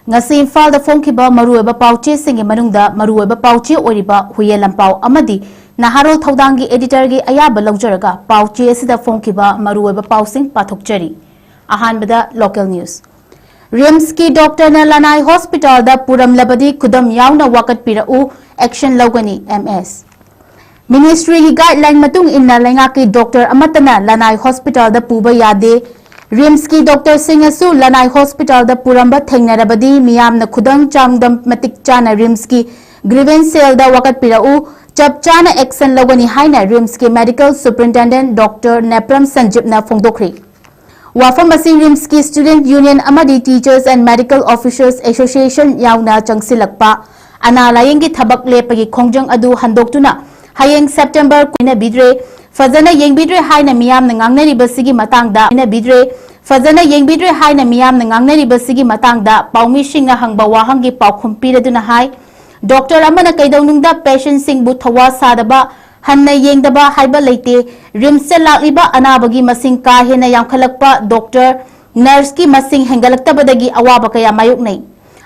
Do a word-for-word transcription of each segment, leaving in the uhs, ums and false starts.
ꯉꯁꯤ ꯏꯝꯐꯥꯜꯗ ꯐꯣꯡꯈꯤꯕ ꯃꯔꯨꯑꯣꯏꯕ ꯄꯥꯎꯆꯦꯁꯤꯡꯒꯤ ꯃꯅꯨꯡꯗ ꯃꯔꯨꯑꯣꯏꯕ ꯄꯥꯎꯆꯦ ꯑꯣꯏꯔꯤꯕ ꯍꯨꯌꯦꯟ ꯂꯥꯟꯄꯥꯎ ꯑꯃꯗꯤ ꯅꯍꯥꯔꯣꯜ ꯊꯧꯗꯥꯡꯒꯤ editorꯒꯤ ꯑꯌꯥꯕ ꯂꯧꯖꯔꯒ ꯄꯥꯎꯆꯦ ꯑꯁꯤꯗ ꯐꯣꯡꯈꯤꯕ ꯃꯔꯨꯑꯣꯏꯕ ꯄꯥꯎꯁꯤꯡ ꯄꯥꯊꯣꯛꯆꯔꯤ꯫ ꯑꯍꯥꯟꯕꯗ local news꯫ ꯔꯤꯝꯁꯀꯤ doctorꯅ ꯂꯅꯥꯏ hospitalꯗ ꯄꯨꯔꯝꯂꯕꯗꯤ ꯈꯨꯗꯝ ꯌꯥꯎꯅ ꯋꯥꯀꯠꯄꯤꯔꯛꯎ, action ꯂꯧꯒꯅꯤ, ꯑꯦꯝ ꯑꯦꯁ꯫ Ministryꯒꯤ guideline ꯃꯇꯨꯡ ꯏꯟꯅ ꯂꯩꯉꯥꯛꯀꯤ doctor ꯑꯃꯠꯇꯅ ꯂꯅꯥꯏ hospitalꯗ ꯄꯨꯕ ꯌꯥꯗꯦ꯫ ꯔꯤꯝꯁꯀꯤ doctorꯁꯤꯡꯅꯁꯨ ꯂꯅꯥꯏ hospitalꯗ ꯄꯨꯔꯝꯕ ꯊꯦꯡꯅꯔꯕꯗꯤ ꯃꯤꯌꯥꯝꯅ ꯈꯨꯗꯝ ꯆꯥꯡꯗꯝ ꯃꯇꯤꯛ ꯆꯥꯅ ꯔꯤꯝꯁꯀꯤ grievance cellꯗ ꯋꯥꯀꯠꯄꯤꯔꯛꯎ, ꯆꯞ ꯆꯥꯅ action ꯂꯧꯒꯅꯤ ꯍꯥꯏꯅ ꯔꯤꯝꯁꯀꯤ medical superintendent doctor ꯅꯦꯄ꯭ꯔꯝ ꯁꯟꯖꯤꯞꯅ ꯐꯣꯡꯗꯣꯛꯈ꯭ꯔꯤ꯫ ꯋꯥꯐꯝ ꯑꯁꯤ ꯔꯤꯝꯁꯀꯤ student union ꯑꯃꯗꯤ Teachers and Medical Officers Association ꯌꯥꯎꯅ ꯆꯪꯁꯤꯜꯂꯛꯄ ꯑꯅꯥ ꯂꯥꯌꯦꯡꯒꯤ ꯊꯕꯛ ꯂꯦꯞꯄꯒꯤ ꯈꯣꯡꯖꯪ ꯑꯗꯨ ꯍꯟꯗꯣꯛꯇꯨꯅ ꯍꯌꯦꯡ September ꯀꯨꯟ ꯍꯥꯏꯅꯕꯤꯗ꯭ꯔꯦ, ꯐꯖꯅ ꯌꯦꯡꯕꯤꯗ꯭ꯔꯦ ꯍꯥꯏꯅ ꯃꯤꯌꯥꯝꯅ ꯉꯥꯡꯅꯔꯤꯕꯁꯤꯒꯤ ꯃꯇꯥꯡꯗ ꯍꯥꯏꯅꯕꯤꯗ꯭ꯔꯦ, ꯐꯖꯅ ꯌꯦꯡꯕꯤꯗ꯭ꯔꯦ ꯍꯥꯏꯅ ꯃꯤꯌꯥꯝꯅ ꯉꯥꯡꯅꯔꯤꯕꯁꯤꯒꯤ ꯃꯇꯥꯡꯗ ꯄꯥꯎꯃꯤꯁꯤꯡꯅ ꯍꯪꯕ ꯋꯥꯍꯪꯒꯤ ꯄꯥꯎꯈꯨꯝ ꯄꯤꯔꯗꯨꯅ ꯍꯥꯏ, doctor ꯑꯃꯅ ꯀꯩꯗꯧꯅꯨꯡꯗ patientꯁꯤꯡꯕꯨ ꯊꯧꯋꯥ ꯁꯥꯗꯕ, ꯍꯟꯅ ꯌꯦꯡꯗꯕ ꯍꯥꯏꯕ ꯂꯩꯇꯦ꯫ ꯔꯤꯝꯁꯇ ꯂꯥꯛꯂꯤꯕ ꯑꯅꯥꯕꯒꯤ ꯃꯁꯤꯡ ꯀꯥ ꯍꯦꯟꯅ ꯌꯥꯝꯈꯠꯂꯛꯄ, doctor, nurseꯀꯤ ꯃꯁꯤꯡ ꯍꯦꯟꯒꯠꯂꯛꯇꯕꯗꯒꯤ ꯑꯋꯥꯕ ꯀꯌꯥ ꯃꯥꯌꯣꯛꯅꯩ꯫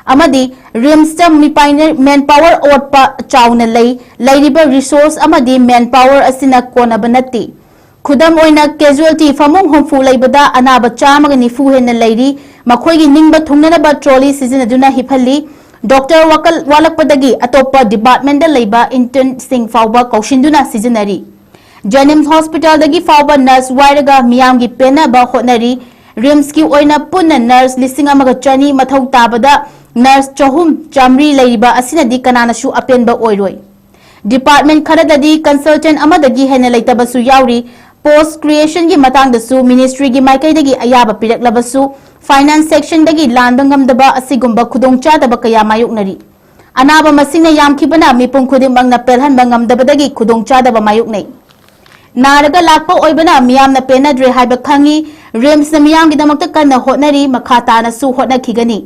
ꯑꯃꯗꯤ ꯔꯤꯝꯁꯇ ꯃꯤꯄꯥꯏꯅ-, manpower ꯑꯋꯥꯠꯄ ꯆꯥꯎꯅ ꯂꯩ꯫ ꯂꯩꯔꯤꯕ resource ꯑꯃꯗꯤ manpower ꯑꯁꯤꯅ ꯀꯣꯟꯅꯕ ꯅꯠꯇꯦ꯫ ꯈꯨꯗꯝ ꯑꯣꯏꯅ, casualty ꯐꯃꯨꯡ ꯍꯨꯝꯐꯨ ꯂꯩꯕꯗ ꯑꯅꯥꯕ ꯆꯥꯝꯃꯒ ꯅꯤꯐꯨ ꯍꯦꯟꯅ ꯂꯩꯔꯤ꯫ ꯃꯈꯣꯏꯒꯤ ꯅꯤꯡꯕ ꯊꯨꯡꯅꯅꯕ trolley ꯁꯤꯖꯤꯟꯅꯗꯨꯅ ꯍꯤꯞꯍꯜꯂꯤ꯫ Doctor ꯋꯥꯀꯜ-, ꯋꯥꯠꯂꯛꯄꯗꯒꯤ ꯑꯇꯣꯞꯄ departmentꯗ ꯂꯩꯕ internꯁꯤꯡ ꯐꯥꯎꯕ ꯀꯧꯁꯤꯟꯗꯨꯅ ꯁꯤꯖꯤꯟꯅꯔꯤ꯫ JNIMS hospitalꯗꯒꯤ ꯐꯥꯎꯕ nurse ꯋꯥꯏꯔꯒ ꯃꯤꯌꯥꯝꯒꯤ ꯄꯦꯟꯅꯕ ꯍꯣꯠꯅꯔꯤ꯫ ꯔꯤꯝꯁꯀꯤ ꯑꯣꯏꯅ ꯄꯨꯟꯅ nurse ꯂꯤꯁꯤꯡ ꯑꯃꯒ ꯆꯅꯤ ꯃꯊꯧ ꯇꯥꯕꯗ nurse ꯆꯍꯨꯝ ꯆꯥꯃꯔꯤ ꯂꯩꯔꯤꯕ ꯑꯁꯤꯅꯗꯤ ꯀꯅꯥꯅꯁꯨ ꯑꯄꯦꯟꯕ ꯑꯣꯏꯔꯣꯏ꯫ Department ꯈꯔꯗꯗꯤ consultant ꯑꯃꯗꯒꯤ ꯍꯦꯟꯅ ꯂꯩꯇꯕꯁꯨ ꯌꯥꯎꯔꯤ꯫ Post creationꯒꯤ ꯃꯇꯥꯡꯗꯁꯨ ministryꯒꯤ ꯃꯥꯏꯀꯩꯗꯒꯤ ꯑꯌꯥꯕ ꯄꯤꯔꯛꯂꯕꯁꯨ, finance sectionꯗꯒꯤ ꯂꯥꯟꯕ ꯉꯝꯗꯕ ꯑꯁꯤꯒꯨꯝꯕ ꯈꯨꯗꯣꯡꯆꯥꯗꯕ ꯀꯌꯥ ꯃꯥꯌꯣꯛꯅꯔꯤ꯫ ꯑꯅꯥꯕ ꯃꯁꯤꯡꯅ ꯌꯥꯝꯈꯤꯕꯅ ꯃꯤꯄꯨꯝ ꯈꯨꯗꯤꯡꯃꯛꯅ ꯄꯦꯜꯍꯟꯕ ꯉꯝꯗꯕꯗꯒꯤ ꯈꯨꯗꯣꯡꯆꯥꯗꯕ ꯃꯥꯌꯣꯛꯅꯩ꯫ ꯅꯥꯔꯒ ꯂꯥꯛꯄ ꯑꯣꯏꯕꯅ ꯃꯤꯌꯥꯝꯅ ꯄꯦꯟꯅꯗ꯭ꯔꯦ ꯍꯥꯏꯕ ꯈꯪꯉꯤ꯫ ꯔꯤꯝꯁꯅ ꯃꯤꯌꯥꯝꯒꯤꯗꯃꯛꯇ ꯀꯟꯅ ꯍꯣꯠꯅꯔꯤ, ꯃꯈꯥ ꯇꯥꯅꯁꯨ ꯍꯣꯠꯅꯈꯤꯒꯅꯤ꯫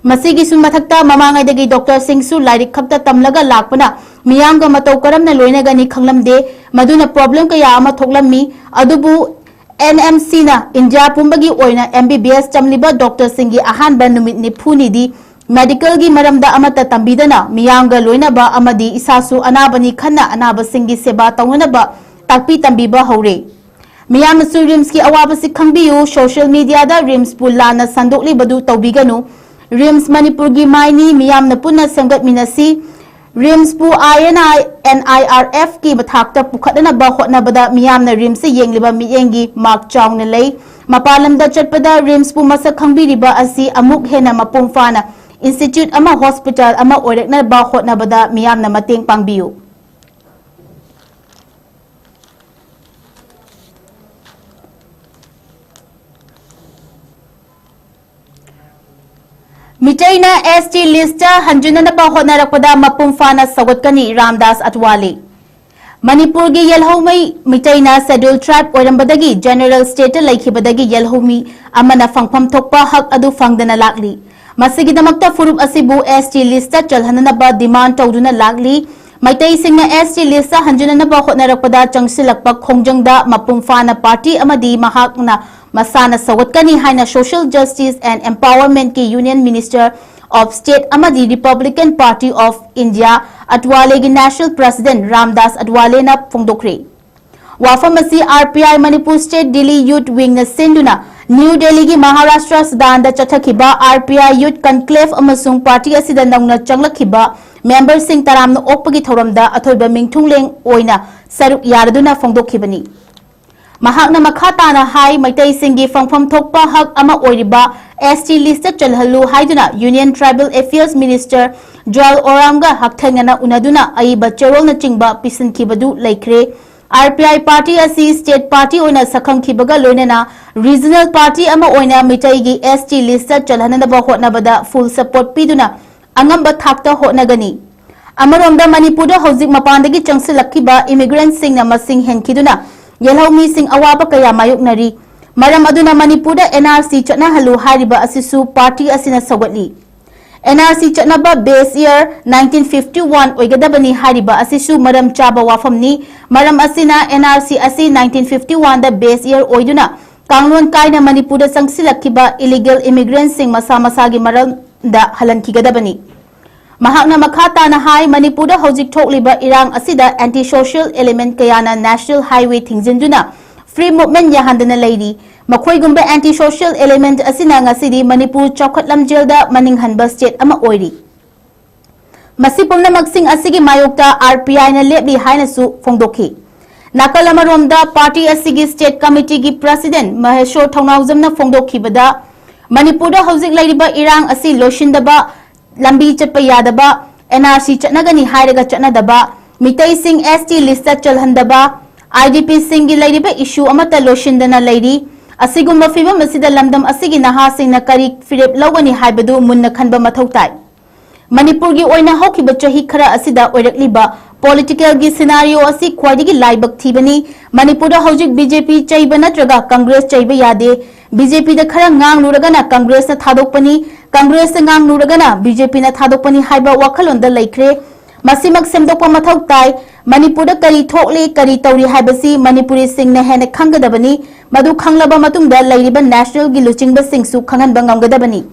ꯃꯁꯤꯒꯤꯁꯨ ꯃꯊꯛꯇ ꯃꯃꯥꯡꯉꯩꯗꯒꯤ doctorꯁꯤꯡꯁꯨ ꯂꯥꯏꯔꯤꯛ ꯈꯛꯇ ꯇꯝꯂꯒ ꯂꯥꯛꯄꯅ ꯃꯤꯌꯥꯝꯒ ꯃꯇꯧ ꯀꯔꯝꯅ ꯂꯣꯏꯅꯒꯅꯤ ꯈꯪꯂꯝꯗꯦ꯫ ꯃꯗꯨꯅ problem ꯀꯌꯥ ꯑꯃ ꯊꯣꯛꯂꯝꯃꯤ꯫ ꯑꯗꯨꯕꯨ NMCꯅ ꯏꯟꯗꯤꯌꯥ ꯄꯨꯝꯕꯒꯤ ꯑꯣꯏꯅ MBBS ꯇꯝꯂꯤꯕ doctorꯁꯤꯡꯒꯤ ꯑꯍꯥꯟꯕ ꯅꯨꯃꯤꯠ ꯅꯤꯐꯨꯅꯤꯗꯤ ꯃꯦꯗꯤꯀꯦꯜꯒꯤ ꯃꯔꯝꯗ ꯑꯃꯠꯇ ꯇꯝꯕꯤꯗꯅ ꯃꯤꯌꯥꯝꯒ ꯂꯣꯏꯅꯕ ꯑꯃꯗꯤ ꯏꯁꯥꯁꯨ ꯑꯅꯥꯕꯅꯤ ꯈꯟꯅ ꯑꯅꯥꯕꯁꯤꯡꯒꯤ ꯁꯦꯕꯥ ꯇꯧꯅꯅꯕ ꯇꯥꯛꯄꯤ ꯇꯝꯕꯤꯕ ꯍꯧꯔꯦ꯫ ꯃꯤꯌꯥꯝꯅꯁꯨ ꯔꯤꯝꯁꯀꯤ ꯑꯋꯥꯕꯁꯤ ꯈꯪꯕꯤꯌꯨ, ꯁꯣꯁꯤꯌꯦꯜ ꯃꯤꯗꯤꯌꯥꯗ ꯔꯤꯝꯁꯄꯨ ꯂꯥꯟꯅ ꯁꯟꯗꯣꯛꯂꯤꯕꯗꯨ ꯇꯧꯕꯤꯒꯅꯨ꯫ ꯔꯤꯝꯁ ꯃꯅꯤꯄꯨꯔꯒꯤ ꯃꯥꯏꯅꯤ, ꯃꯤꯌꯥꯝꯅ ꯄꯨꯟꯅ ꯁꯦꯝꯒꯠꯃꯤꯟꯅꯁꯤ꯫ ꯔꯤꯝꯁꯄꯨ I N I, N I R ꯑꯦꯐꯀꯤ ꯃꯊꯥꯛꯇ ꯄꯨꯈꯠꯅꯅꯕ ꯍꯣꯠꯅꯕꯗ ꯃꯤꯌꯥꯝꯅ ꯔꯤꯝꯁꯇ ꯌꯦꯡꯂꯤꯕ ꯃꯤꯠꯌꯦꯡꯒꯤ ꯃꯥꯛ ꯆꯥꯎꯅ ꯂꯩ꯫ ꯃꯄꯥꯟ ꯂꯝꯗ ꯆꯠꯄꯗ ꯔꯤꯝꯁꯄꯨ ꯃꯁꯛ ꯈꯪꯕꯤꯔꯤꯕ ꯑꯁꯤ ꯑꯃꯨꯛ ꯍꯦꯟꯅ ꯃꯄꯨꯡ ꯐꯥꯅ ꯏꯟꯁꯇꯤꯇ꯭ꯌꯨꯠ ꯑꯃ, ꯍꯣꯁꯄꯤꯇꯥꯜ ꯑꯃ ꯑꯣꯏꯔꯛꯅꯕ ꯍꯣꯠꯅꯕꯗ ꯃꯤꯌꯥꯝꯅ ꯃꯇꯦꯡ ꯄꯥꯡꯕꯤꯌꯨ꯫ ꯃꯤꯇꯩꯅ ꯑꯦꯁ ꯇꯤ ꯂꯤꯁꯇ ꯍꯟꯖꯤꯟꯅꯅꯕ ꯍꯣꯠꯅꯔꯛꯄꯗ ꯃꯄꯨꯡ ꯐꯥꯅ ꯁꯧꯒꯠꯀꯅꯤ, ꯔꯥꯝꯗꯥꯁ ꯑꯇꯋꯥꯂꯦ꯫ ꯃꯅꯤꯄꯨꯔꯒꯤ ꯌꯦꯜꯍꯧꯃꯤ ꯃꯤꯇꯩꯅ ꯁꯦꯗ꯭ꯌꯨꯜ ꯇ꯭ꯔꯥꯏꯕ ꯑꯣꯏꯔꯝꯕꯗꯒꯤ ꯖꯦꯅꯔꯦꯜ ꯁ꯭ꯇꯦꯠꯇ ꯂꯩꯈꯤꯕꯗꯒꯤ ꯌꯦꯜꯍꯧꯃꯤ ꯑꯃꯅ ꯐꯪꯐꯝ ꯊꯣꯛꯄ ꯍꯛ ꯑꯗꯨ ꯐꯪꯗꯅ ꯂꯥꯛꯂꯤ꯫ ꯃꯁꯤꯒꯤꯗꯃꯛꯇ ꯐꯨꯔꯨꯞ ꯑꯁꯤꯕꯨ ꯑꯦꯁ ꯇꯤ ꯂꯤꯁꯇ ꯆꯜꯍꯟꯅꯅꯕ ꯗꯤꯃꯥꯟꯗ ꯇꯧꯗꯨꯅ ꯂꯥꯛꯂꯤ꯫ ꯃꯩꯇꯩꯁꯤꯡꯅ ꯑꯦꯁ ꯇꯤ ꯂꯤꯁꯇ ꯍꯟꯖꯤꯟꯅꯅꯕ ꯍꯣꯠꯅꯔꯛꯄꯗ ꯆꯪꯁꯤꯜꯂꯛꯄ ꯈꯣꯡꯖꯪꯗ ꯃꯄꯨꯡ ꯐꯥꯅ ꯄꯥꯔꯇꯤ ꯑꯃꯗꯤ ꯃꯍꯥꯛꯅ ꯃꯁꯥꯅ ꯁꯧꯒꯠꯀꯅꯤ ꯍꯥꯏꯅ Social Justice and Empowerment ꯀꯤ Union Minister of State ꯑꯃꯗꯤ Republican Party of India ꯑꯇꯋꯥꯂꯦꯒꯤ National President Ramdas ꯑꯇꯋꯥꯂꯦꯅ ꯐꯣꯡꯗꯣꯛꯈ꯭ꯔꯦ꯫ ꯋꯥꯐꯝ ꯑꯁꯤ R P I Manipur state Delhi ꯌꯨꯠ ꯋꯤꯡꯅ ꯁꯤꯟꯗꯨꯅ ꯅ꯭ꯌꯨ ꯗꯦꯜꯂꯤꯒꯤ ꯃꯍꯥꯔꯥꯁꯇ꯭ꯔ ꯁꯗꯥꯟꯗ ꯆꯠꯊꯈꯤꯕ ꯑꯥꯔ ꯄꯤ ꯑꯥꯏ ꯌꯨꯠ ꯀꯟꯀ꯭ꯂꯦꯚ ꯑꯃꯁꯨꯡ ꯄꯥꯔꯇꯤ ꯑꯁꯤꯗ ꯅꯧꯅ ꯆꯪꯂꯛꯈꯤꯕ ꯃꯦꯝꯕꯔꯁꯤꯡ ꯇꯔꯥꯝꯅ ꯑꯣꯛꯄꯒꯤ ꯊꯧꯔꯝꯗ ꯑꯊꯣꯏꯕ ꯃꯤꯡꯊꯨꯡꯂꯦꯡ ꯑꯣꯏꯅ ꯁꯔꯨꯛ ꯌꯥꯔꯗꯨꯅ ꯐꯣꯡꯗꯣꯛꯈꯤꯕꯅꯤ꯫ ꯃꯍꯥꯛꯅ ꯃꯈꯥ ꯇꯥꯅ ꯍꯥꯏ, ꯃꯩꯇꯩꯁꯤꯡꯒꯤ ꯐꯪꯐꯝ ꯊꯣꯛꯄ ꯍꯛ ꯑꯃ ꯑꯣꯏꯔꯤꯕ ꯑꯦꯁ ꯇꯤ ꯂꯤꯁꯇ ꯆꯜꯍꯜꯂꯨ ꯍꯥꯏꯗꯨꯅ Union Tribal Affairs Minister ꯖꯨꯋꯦꯜ ꯑꯣꯔꯥꯝꯒ ꯍꯛꯊꯦꯡꯅꯅ ꯎꯅꯗꯨꯅ ꯑꯏꯕ ꯆꯦꯔꯣꯜꯅꯆꯤꯡꯕ ꯄꯤꯁꯤꯟꯈꯤꯕꯗꯨ ꯂꯩꯈ꯭ꯔꯦ꯫ ꯑꯥꯔ ꯄꯤ ꯑꯥꯏ ꯄꯥꯔꯇꯤ ꯑꯁꯤ ꯁ꯭ꯇꯦꯠ ꯄꯥꯔꯇꯤ ꯑꯣꯏꯅ ꯁꯛꯈꯪꯈꯤꯕꯒ ꯂꯣꯏꯅꯅ ꯔꯤꯖꯅꯦꯜ ꯄꯥꯔꯇꯤ ꯑꯃ ꯑꯣꯏꯅ ꯃꯤꯇꯩꯒꯤ ꯑꯦꯁ ꯇꯤ ꯂꯤꯁꯇ ꯆꯜꯍꯟꯅꯕ ꯍꯣꯠꯅꯕꯗ ꯐꯨꯜ ꯁꯄꯣꯔꯠ ꯄꯤꯗꯨꯅ ꯑꯉꯝꯕ ꯊꯥꯛꯇ ꯍꯣꯠꯅꯒꯅꯤ꯫ ꯑꯃꯔꯣꯝꯗ ꯃꯅꯤꯄꯨꯔꯗ ꯍꯧꯖꯤꯛ ꯃꯄꯥꯟꯗꯒꯤ ꯆꯪꯁꯤꯜꯂꯛꯈꯤꯕ ꯏꯃꯤꯒ꯭ꯔꯦꯟꯠꯁꯤꯡꯅ ꯃꯁꯤꯡ ꯍꯦꯟꯈꯤꯗꯨꯅ ꯌꯦꯜꯍꯧꯃꯤꯁꯤꯡ ꯑꯋꯥꯕ ꯀꯌꯥ ꯃꯥꯌꯣꯛꯅꯔꯤ꯫ ꯃꯔꯝ ꯑꯗꯨꯅ ꯃꯅꯤꯄꯨꯔꯗ ꯑꯦꯟ ꯑꯥꯔ ꯁꯤ ꯆꯠꯅꯍꯜꯂꯨ ꯍꯥꯏꯔꯤꯕ ꯑꯁꯤꯁꯨ ꯄꯥꯔꯇꯤ ꯑꯁꯤꯅ ꯁꯧꯒꯠꯂꯤ꯫ ꯑꯦꯟ ꯑꯥꯔ ꯁꯤ ꯆꯠꯅꯕ ꯕꯦꯁ ꯏꯌꯔ ꯅꯥꯏꯟꯇꯤꯟ ꯐꯤꯐꯇꯤ ꯋꯥꯟ ꯑꯣꯏꯒꯗꯕꯅꯤ ꯍꯥꯏꯔꯤꯕ ꯑꯁꯤꯁꯨ ꯃꯔꯝ ꯆꯥꯕ ꯋꯥꯐꯝꯅꯤ꯫ ꯃꯔꯝ ꯑꯁꯤꯅ ꯑꯦꯟ ꯑꯥꯔ ꯁꯤ ꯑꯁꯤ ꯅꯥꯏꯟꯇꯤꯟ ꯐꯤꯐꯇꯤ ꯋꯥꯟꯗ ꯕꯦꯁ ꯏꯌꯔ ꯑꯣꯏꯗꯨꯅ ꯀꯥꯡꯂꯣꯟ ꯀꯥꯏꯅ ꯃꯅꯤꯄꯨꯔꯗ ꯆꯪꯁꯤꯜꯂꯛꯈꯤꯕ ꯏꯂꯤꯒꯦꯜ ꯏꯃꯤꯒ꯭ꯔꯦꯟꯠꯁꯤꯡ ꯃꯁꯥ ꯃꯁꯥꯒꯤ ꯃꯔꯝ ꯗ ꯍꯜꯍꯟꯈꯤꯒꯗꯕꯅꯤ꯫ ꯃꯍꯥꯛꯅ ꯃꯈꯥ ꯇꯥꯅ ꯍꯥꯏ, ꯃꯅꯤꯄꯨꯔꯗ ꯍꯧꯖꯤꯛ ꯊꯣꯛꯂꯤꯕ ꯏꯔꯥꯡ ꯑꯁꯤꯗ anti social element ꯀꯌꯥꯅ National Highway ꯊꯤꯡꯖꯤꯟꯗꯨꯅ free movement ꯌꯥꯍꯟꯗꯅ ꯂꯩꯔꯤ꯫ ꯃꯈꯣꯏꯒꯨꯝꯕ anti social element ꯑꯁꯤꯅ ꯉꯁꯤꯗꯤ ꯃꯅꯤꯄꯨꯔ ꯆꯥꯎꯈꯠ ꯂꯝꯖꯦꯜꯗ ꯃꯅꯤꯡ ꯍꯟꯕ state ꯑꯃ ꯑꯣꯏꯔꯤ꯫ ꯃꯁꯤ ꯄꯨꯝꯅꯃꯛꯁꯤꯡ ꯑꯁꯤꯒꯤ ꯃꯥꯌꯣꯛꯇ R P I ꯅ ꯂꯦꯞꯂꯤ ꯍꯥꯏꯅꯁꯨ ꯐꯣꯡꯗꯣꯛꯈꯤ꯫ ꯅꯥꯀꯜ ꯑꯃꯔꯣꯝꯗ, party ꯑꯁꯤꯒꯤ state committee ꯒꯤ president ꯃꯍꯦꯁꯣꯔ ꯊꯧꯅꯥꯎꯖꯝꯅ ꯐꯣꯡꯗꯣꯛꯈꯤꯕꯗ, ꯃꯅꯤꯄꯨꯔꯗ ꯍꯧꯖꯤꯛ ꯂꯩꯔꯤꯕ ꯏꯔꯥꯡ ꯑꯁꯤ ꯂꯣꯏꯁꯤꯟꯗꯕ, ꯂꯝꯕꯤ ꯆꯠꯄ ꯌꯥꯗꯕ, N R C ꯆꯠꯅꯒꯅꯤ ꯍꯥꯏꯔꯒ ꯆꯠꯅꯗꯕ, ꯃꯤꯇꯩꯁꯤꯡ S T list ꯇ ꯆꯜꯍꯟꯗꯕ, I D P ꯁꯤꯡꯒꯤ ꯂꯩꯔꯤꯕ issue ꯑꯃꯠꯇ ꯂꯣꯏꯁꯤꯟꯗꯅ ꯂꯩꯔꯤ꯫ ꯑꯁꯤꯒꯨꯝꯕ ꯐꯤꯚꯝ ꯑꯁꯤꯗ ꯂꯝꯗꯝ ꯑꯁꯤꯒꯤ ꯅꯍꯥꯁꯤꯡꯅ ꯀꯔꯤ ꯐꯤꯔꯦꯞ ꯂꯧꯒꯅꯤ ꯍꯥꯏꯕꯗꯨ ꯃꯨꯟꯅ ꯈꯟꯕ ꯃꯊꯧ ꯇꯥꯏ꯫ ꯃꯅꯤꯄꯨꯔꯒꯤ ꯑꯣꯏꯅ ꯍꯧꯈꯤꯕ ꯆꯍꯤ ꯈꯔ ꯑꯁꯤꯗ ꯑꯣꯏꯔꯛꯂꯤꯕ political ꯒꯤ scenario ꯑꯁꯤ ꯈ꯭ꯋꯥꯏꯗꯒꯤ ꯂꯥꯏꯕꯛ ꯊꯤꯕꯅꯤ꯫ ꯃꯅꯤꯄꯨꯔꯗ ꯍꯧꯖꯤꯛ B J P ꯆꯩꯕ ꯅꯠꯇ꯭ꯔꯒ Congress ꯆꯩꯕ ꯌꯥꯗꯦ꯫ B J P ꯗ ꯈꯔ ꯉꯥꯡꯂꯨꯔꯒꯅ Congress ꯅ ꯊꯥꯗꯣꯛꯄꯅꯤ, Congress ꯇ ꯉꯥꯡꯂꯨꯔꯒꯅ B J P ꯅ ꯊꯥꯗꯣꯛꯄꯅꯤ ꯍꯥꯏꯕ ꯋꯥꯈꯜꯂꯣꯟꯗ ꯂꯩꯈ꯭ꯔꯦ꯫ ꯃꯁꯤꯃꯛ ꯁꯦꯝꯗꯣꯛꯄ ꯃꯊꯧ ꯇꯥꯏ꯫ ꯃꯅꯤꯄꯨꯔꯗ ꯀꯔꯤ ꯊꯣꯛꯂꯤ, ꯀꯔꯤ ꯇꯧꯔꯤ ꯍꯥꯏꯕꯁꯤ ꯃꯅꯤꯄꯨꯔꯤꯁꯤꯡꯅ ꯍꯦꯟꯅ ꯈꯪꯒꯗꯕꯅꯤ꯫ ꯃꯗꯨ ꯈꯪꯂꯕ ꯃꯇꯨꯡꯗ ꯂꯩꯔꯤꯕ national ꯒꯤ ꯂꯨꯆꯤꯡꯕꯁꯤꯡꯁꯨ ꯈꯪꯍꯟꯕ ꯉꯝꯒꯗꯕꯅꯤ꯫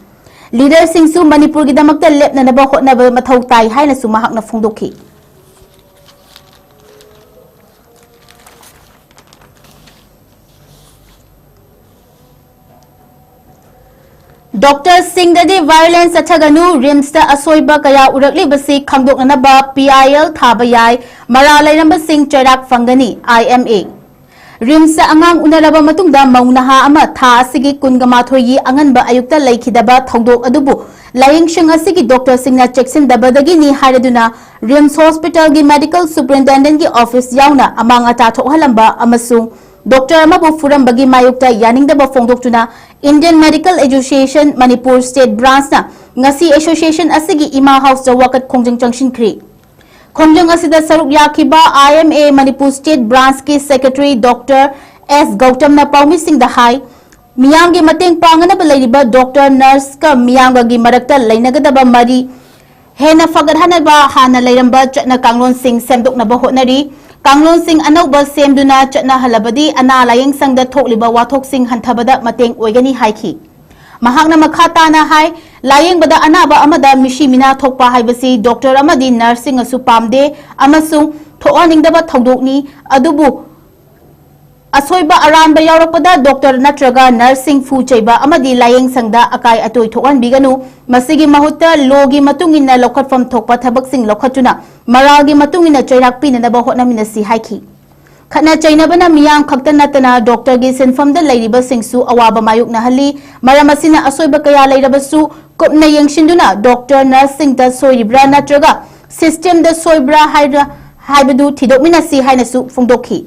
Leader ꯁꯤꯡꯁꯨ ꯃꯅꯤꯄꯨꯔꯒꯤꯗꯃꯛꯇ ꯂꯦꯞꯅꯅꯕ ꯍꯣꯠꯅꯕ ꯃꯊꯧ ꯇꯥꯏ ꯍꯥꯏꯅꯁꯨ ꯃꯍꯥꯛꯅ ꯐꯣꯡꯗꯣꯛꯈꯤ꯫ Doctor ꯁꯤꯡꯗꯗꯤ violence ꯆꯠꯊꯒꯅꯨ, RIMS ꯇ ꯑꯁꯣꯏꯕ ꯀꯌꯥ ꯎꯔꯛꯂꯤꯕꯁꯤ ꯈꯪꯗꯣꯛꯅꯅꯕ P I L ꯊꯥꯕ ꯌꯥꯏ, ꯃꯔꯥꯜ ꯂꯩꯔꯝꯕꯁꯤꯡ ꯆꯩꯔꯥꯛ ꯐꯪꯒꯅꯤ, I M A꯫ RIMS ꯇ ꯑꯉꯥꯡ ꯎꯅꯔꯕ ꯃꯇꯨꯡꯗ ꯃꯧ ꯅꯍꯥ ꯑꯃ ꯊꯥ ꯑꯁꯤꯒꯤ ꯀꯨꯟꯒ ꯃꯥꯊꯣꯏꯒꯤ ꯑꯉꯟꯕ ꯑꯌꯨꯛꯇ ꯂꯩꯈꯤꯗꯕ ꯊꯧꯗꯣꯛ ꯑꯗꯨꯕꯨ ꯂꯥꯌꯦꯡꯁꯪ ꯑꯁꯤꯒꯤ doctor ꯁꯤꯡꯅ ꯆꯦꯛꯁꯤꯟꯗꯕꯗꯒꯤꯅꯤ ꯍꯥꯏꯔꯗꯨꯅ RIMS hospital ꯒꯤ medical superintendent ꯀꯤ office ꯌꯥꯎꯅ ꯑꯃꯥꯡ ꯑꯇꯥ ꯊꯣꯛꯍꯜꯂꯝꯕ ꯑꯃꯁꯨꯡ doctor ꯑꯃꯕꯨ ꯐꯨꯔꯝꯕꯒꯤ ꯃꯥꯌꯣꯛꯇ ꯌꯥꯅꯤꯡꯗꯕ ꯐꯣꯡꯗꯣꯛꯇꯨꯅ Indian Medical Association Manipur State Branch ꯅ ꯉꯁꯤ association ꯑꯁꯤꯒꯤ ꯏꯃꯥ house ꯇ ꯋꯥꯀꯠ ꯈꯣꯡꯖꯪ ꯆꯪꯁꯤꯟꯈ꯭ꯔꯤ꯫ ꯈꯣꯡꯖꯪ ꯑꯁꯤꯗ ꯁꯔꯨꯛ ꯌꯥꯈꯤꯕ I M A Manipur State Branch ꯀꯤ secretary doctor S ꯒꯧꯇꯝꯅ ꯄꯥꯎꯃꯤꯁꯤꯡꯗ ꯍꯥꯏ, ꯃꯤꯌꯥꯝꯒꯤ ꯃꯇꯦꯡ ꯄꯥꯡꯅꯅꯕ ꯂꯩꯔꯤꯕ doctor, nurse ꯀ ꯃꯤꯌꯥꯝꯒꯒꯤ ꯃꯔꯛꯇ ꯂꯩꯅꯒꯗꯕ ꯃꯔꯤ ꯍꯦꯟꯅ ꯐꯒꯠꯍꯟꯅꯕ ꯍꯥꯟꯅ ꯂꯩꯔꯝꯕ ꯆꯠꯅ ꯀꯥꯡꯂꯣꯟꯁꯤꯡ ꯁꯦꯝꯗꯣꯛꯅꯕ ꯍꯣꯠꯅꯔꯤ꯫ ꯀꯥꯡꯂꯣꯟꯁꯤꯡ ꯑꯅꯧꯕ ꯁꯦꯝꯗꯨꯅ ꯆꯠꯅꯍꯜꯂꯕꯗꯤ ꯑꯅꯥ ꯂꯥꯌꯦꯡ ꯁꯪꯗ ꯊꯣꯛꯂꯤꯕ ꯋꯥꯊꯣꯛꯁꯤꯡ ꯍꯟꯊꯕꯗ ꯃꯇꯦꯡ ꯑꯣꯏꯒꯅꯤ ꯍꯥꯏꯈꯤ꯫ ꯃꯍꯥꯛꯅ ꯃꯈꯥ ꯇꯥꯅ ꯍꯥꯏ, ꯂꯥꯌꯦꯡꯕꯗ ꯑꯅꯥꯕ ꯑꯃꯗ ꯃꯤꯁꯤ ꯃꯤꯅꯥ ꯊꯣꯛꯄ ꯍꯥꯏꯕꯁꯤ ꯗꯣꯛꯇꯔ ꯑꯃꯗꯤ ꯅꯔꯁꯁꯤꯡꯅꯁꯨ ꯄꯥꯝꯗꯦ ꯑꯃꯁꯨꯡ ꯊꯣꯛꯍꯟꯅꯤꯡꯗꯕ ꯊꯧꯗꯣꯛꯅꯤ꯫ ꯑꯗꯨꯕꯨ ꯑꯁꯣꯏꯕ ꯑꯔꯥꯟꯕ ꯌꯥꯎꯔꯛꯄꯗ ꯗꯣꯛꯇꯔ ꯅꯠꯇ꯭ꯔꯒ ꯅꯔꯁꯁꯤꯡ ꯐꯨ ꯆꯩꯕ ꯑꯃꯗꯤ ꯂꯥꯌꯦꯡ ꯁꯪꯗ ꯑꯀꯥꯏ ꯑꯇꯣꯏ ꯊꯣꯛꯍꯟꯕꯤꯒꯅꯨ꯫ ꯃꯁꯤꯒꯤ ꯃꯍꯨꯠꯇ ꯂꯣꯒꯤ ꯃꯇꯨꯡ ꯏꯟꯅ ꯂꯧꯈꯠꯐꯝ ꯊꯣꯛꯄ ꯊꯕꯛꯁꯤꯡ ꯂꯧꯈꯠꯇꯨꯅ ꯃꯔꯥꯜꯒꯤ ꯃꯇꯨꯡ ꯏꯟꯅ ꯆꯩꯔꯥꯛ ꯄꯤꯅꯅꯕ ꯍꯣꯠꯅꯃꯤꯟꯅꯁꯤ ꯍꯥꯏꯈꯤ꯫ ꯈꯠꯅ ꯆꯩꯅꯕꯅ ꯃꯤꯌꯥꯝ ꯈꯛꯇ ꯅꯠꯇꯅ ꯗꯣꯛꯇꯔꯒꯤ ꯁꯤꯟꯐꯝꯗ ꯂꯩꯔꯤꯕꯁꯤꯡꯁꯨ ꯑꯋꯥꯕ ꯃꯥꯌꯣꯛꯅꯍꯜꯂꯤ꯫ ꯃꯔꯝ ꯑꯁꯤꯅ ꯑꯁꯣꯏꯕ ꯀꯌꯥ ꯂꯩꯔꯕꯁꯨ ꯀꯨꯞꯅ ꯌꯦꯡꯁꯤꯟꯗꯨꯅ ꯗꯣꯛꯇꯔ ꯅꯔꯁꯁꯤꯡꯗ ꯁꯣꯏꯔꯤꯕ꯭ꯔꯥ ꯅꯠꯇ꯭ꯔꯒ ꯁꯤꯁꯇꯦꯝꯗ ꯁꯣꯏꯕ꯭ꯔꯥ ꯍꯥꯏꯔ-, ꯍꯥꯏꯕꯗꯨ ꯊꯤꯗꯣꯛꯃꯤꯟꯅꯁꯤ ꯍꯥꯏꯅꯁꯨ ꯐꯣꯡꯗꯣꯛꯈꯤ꯫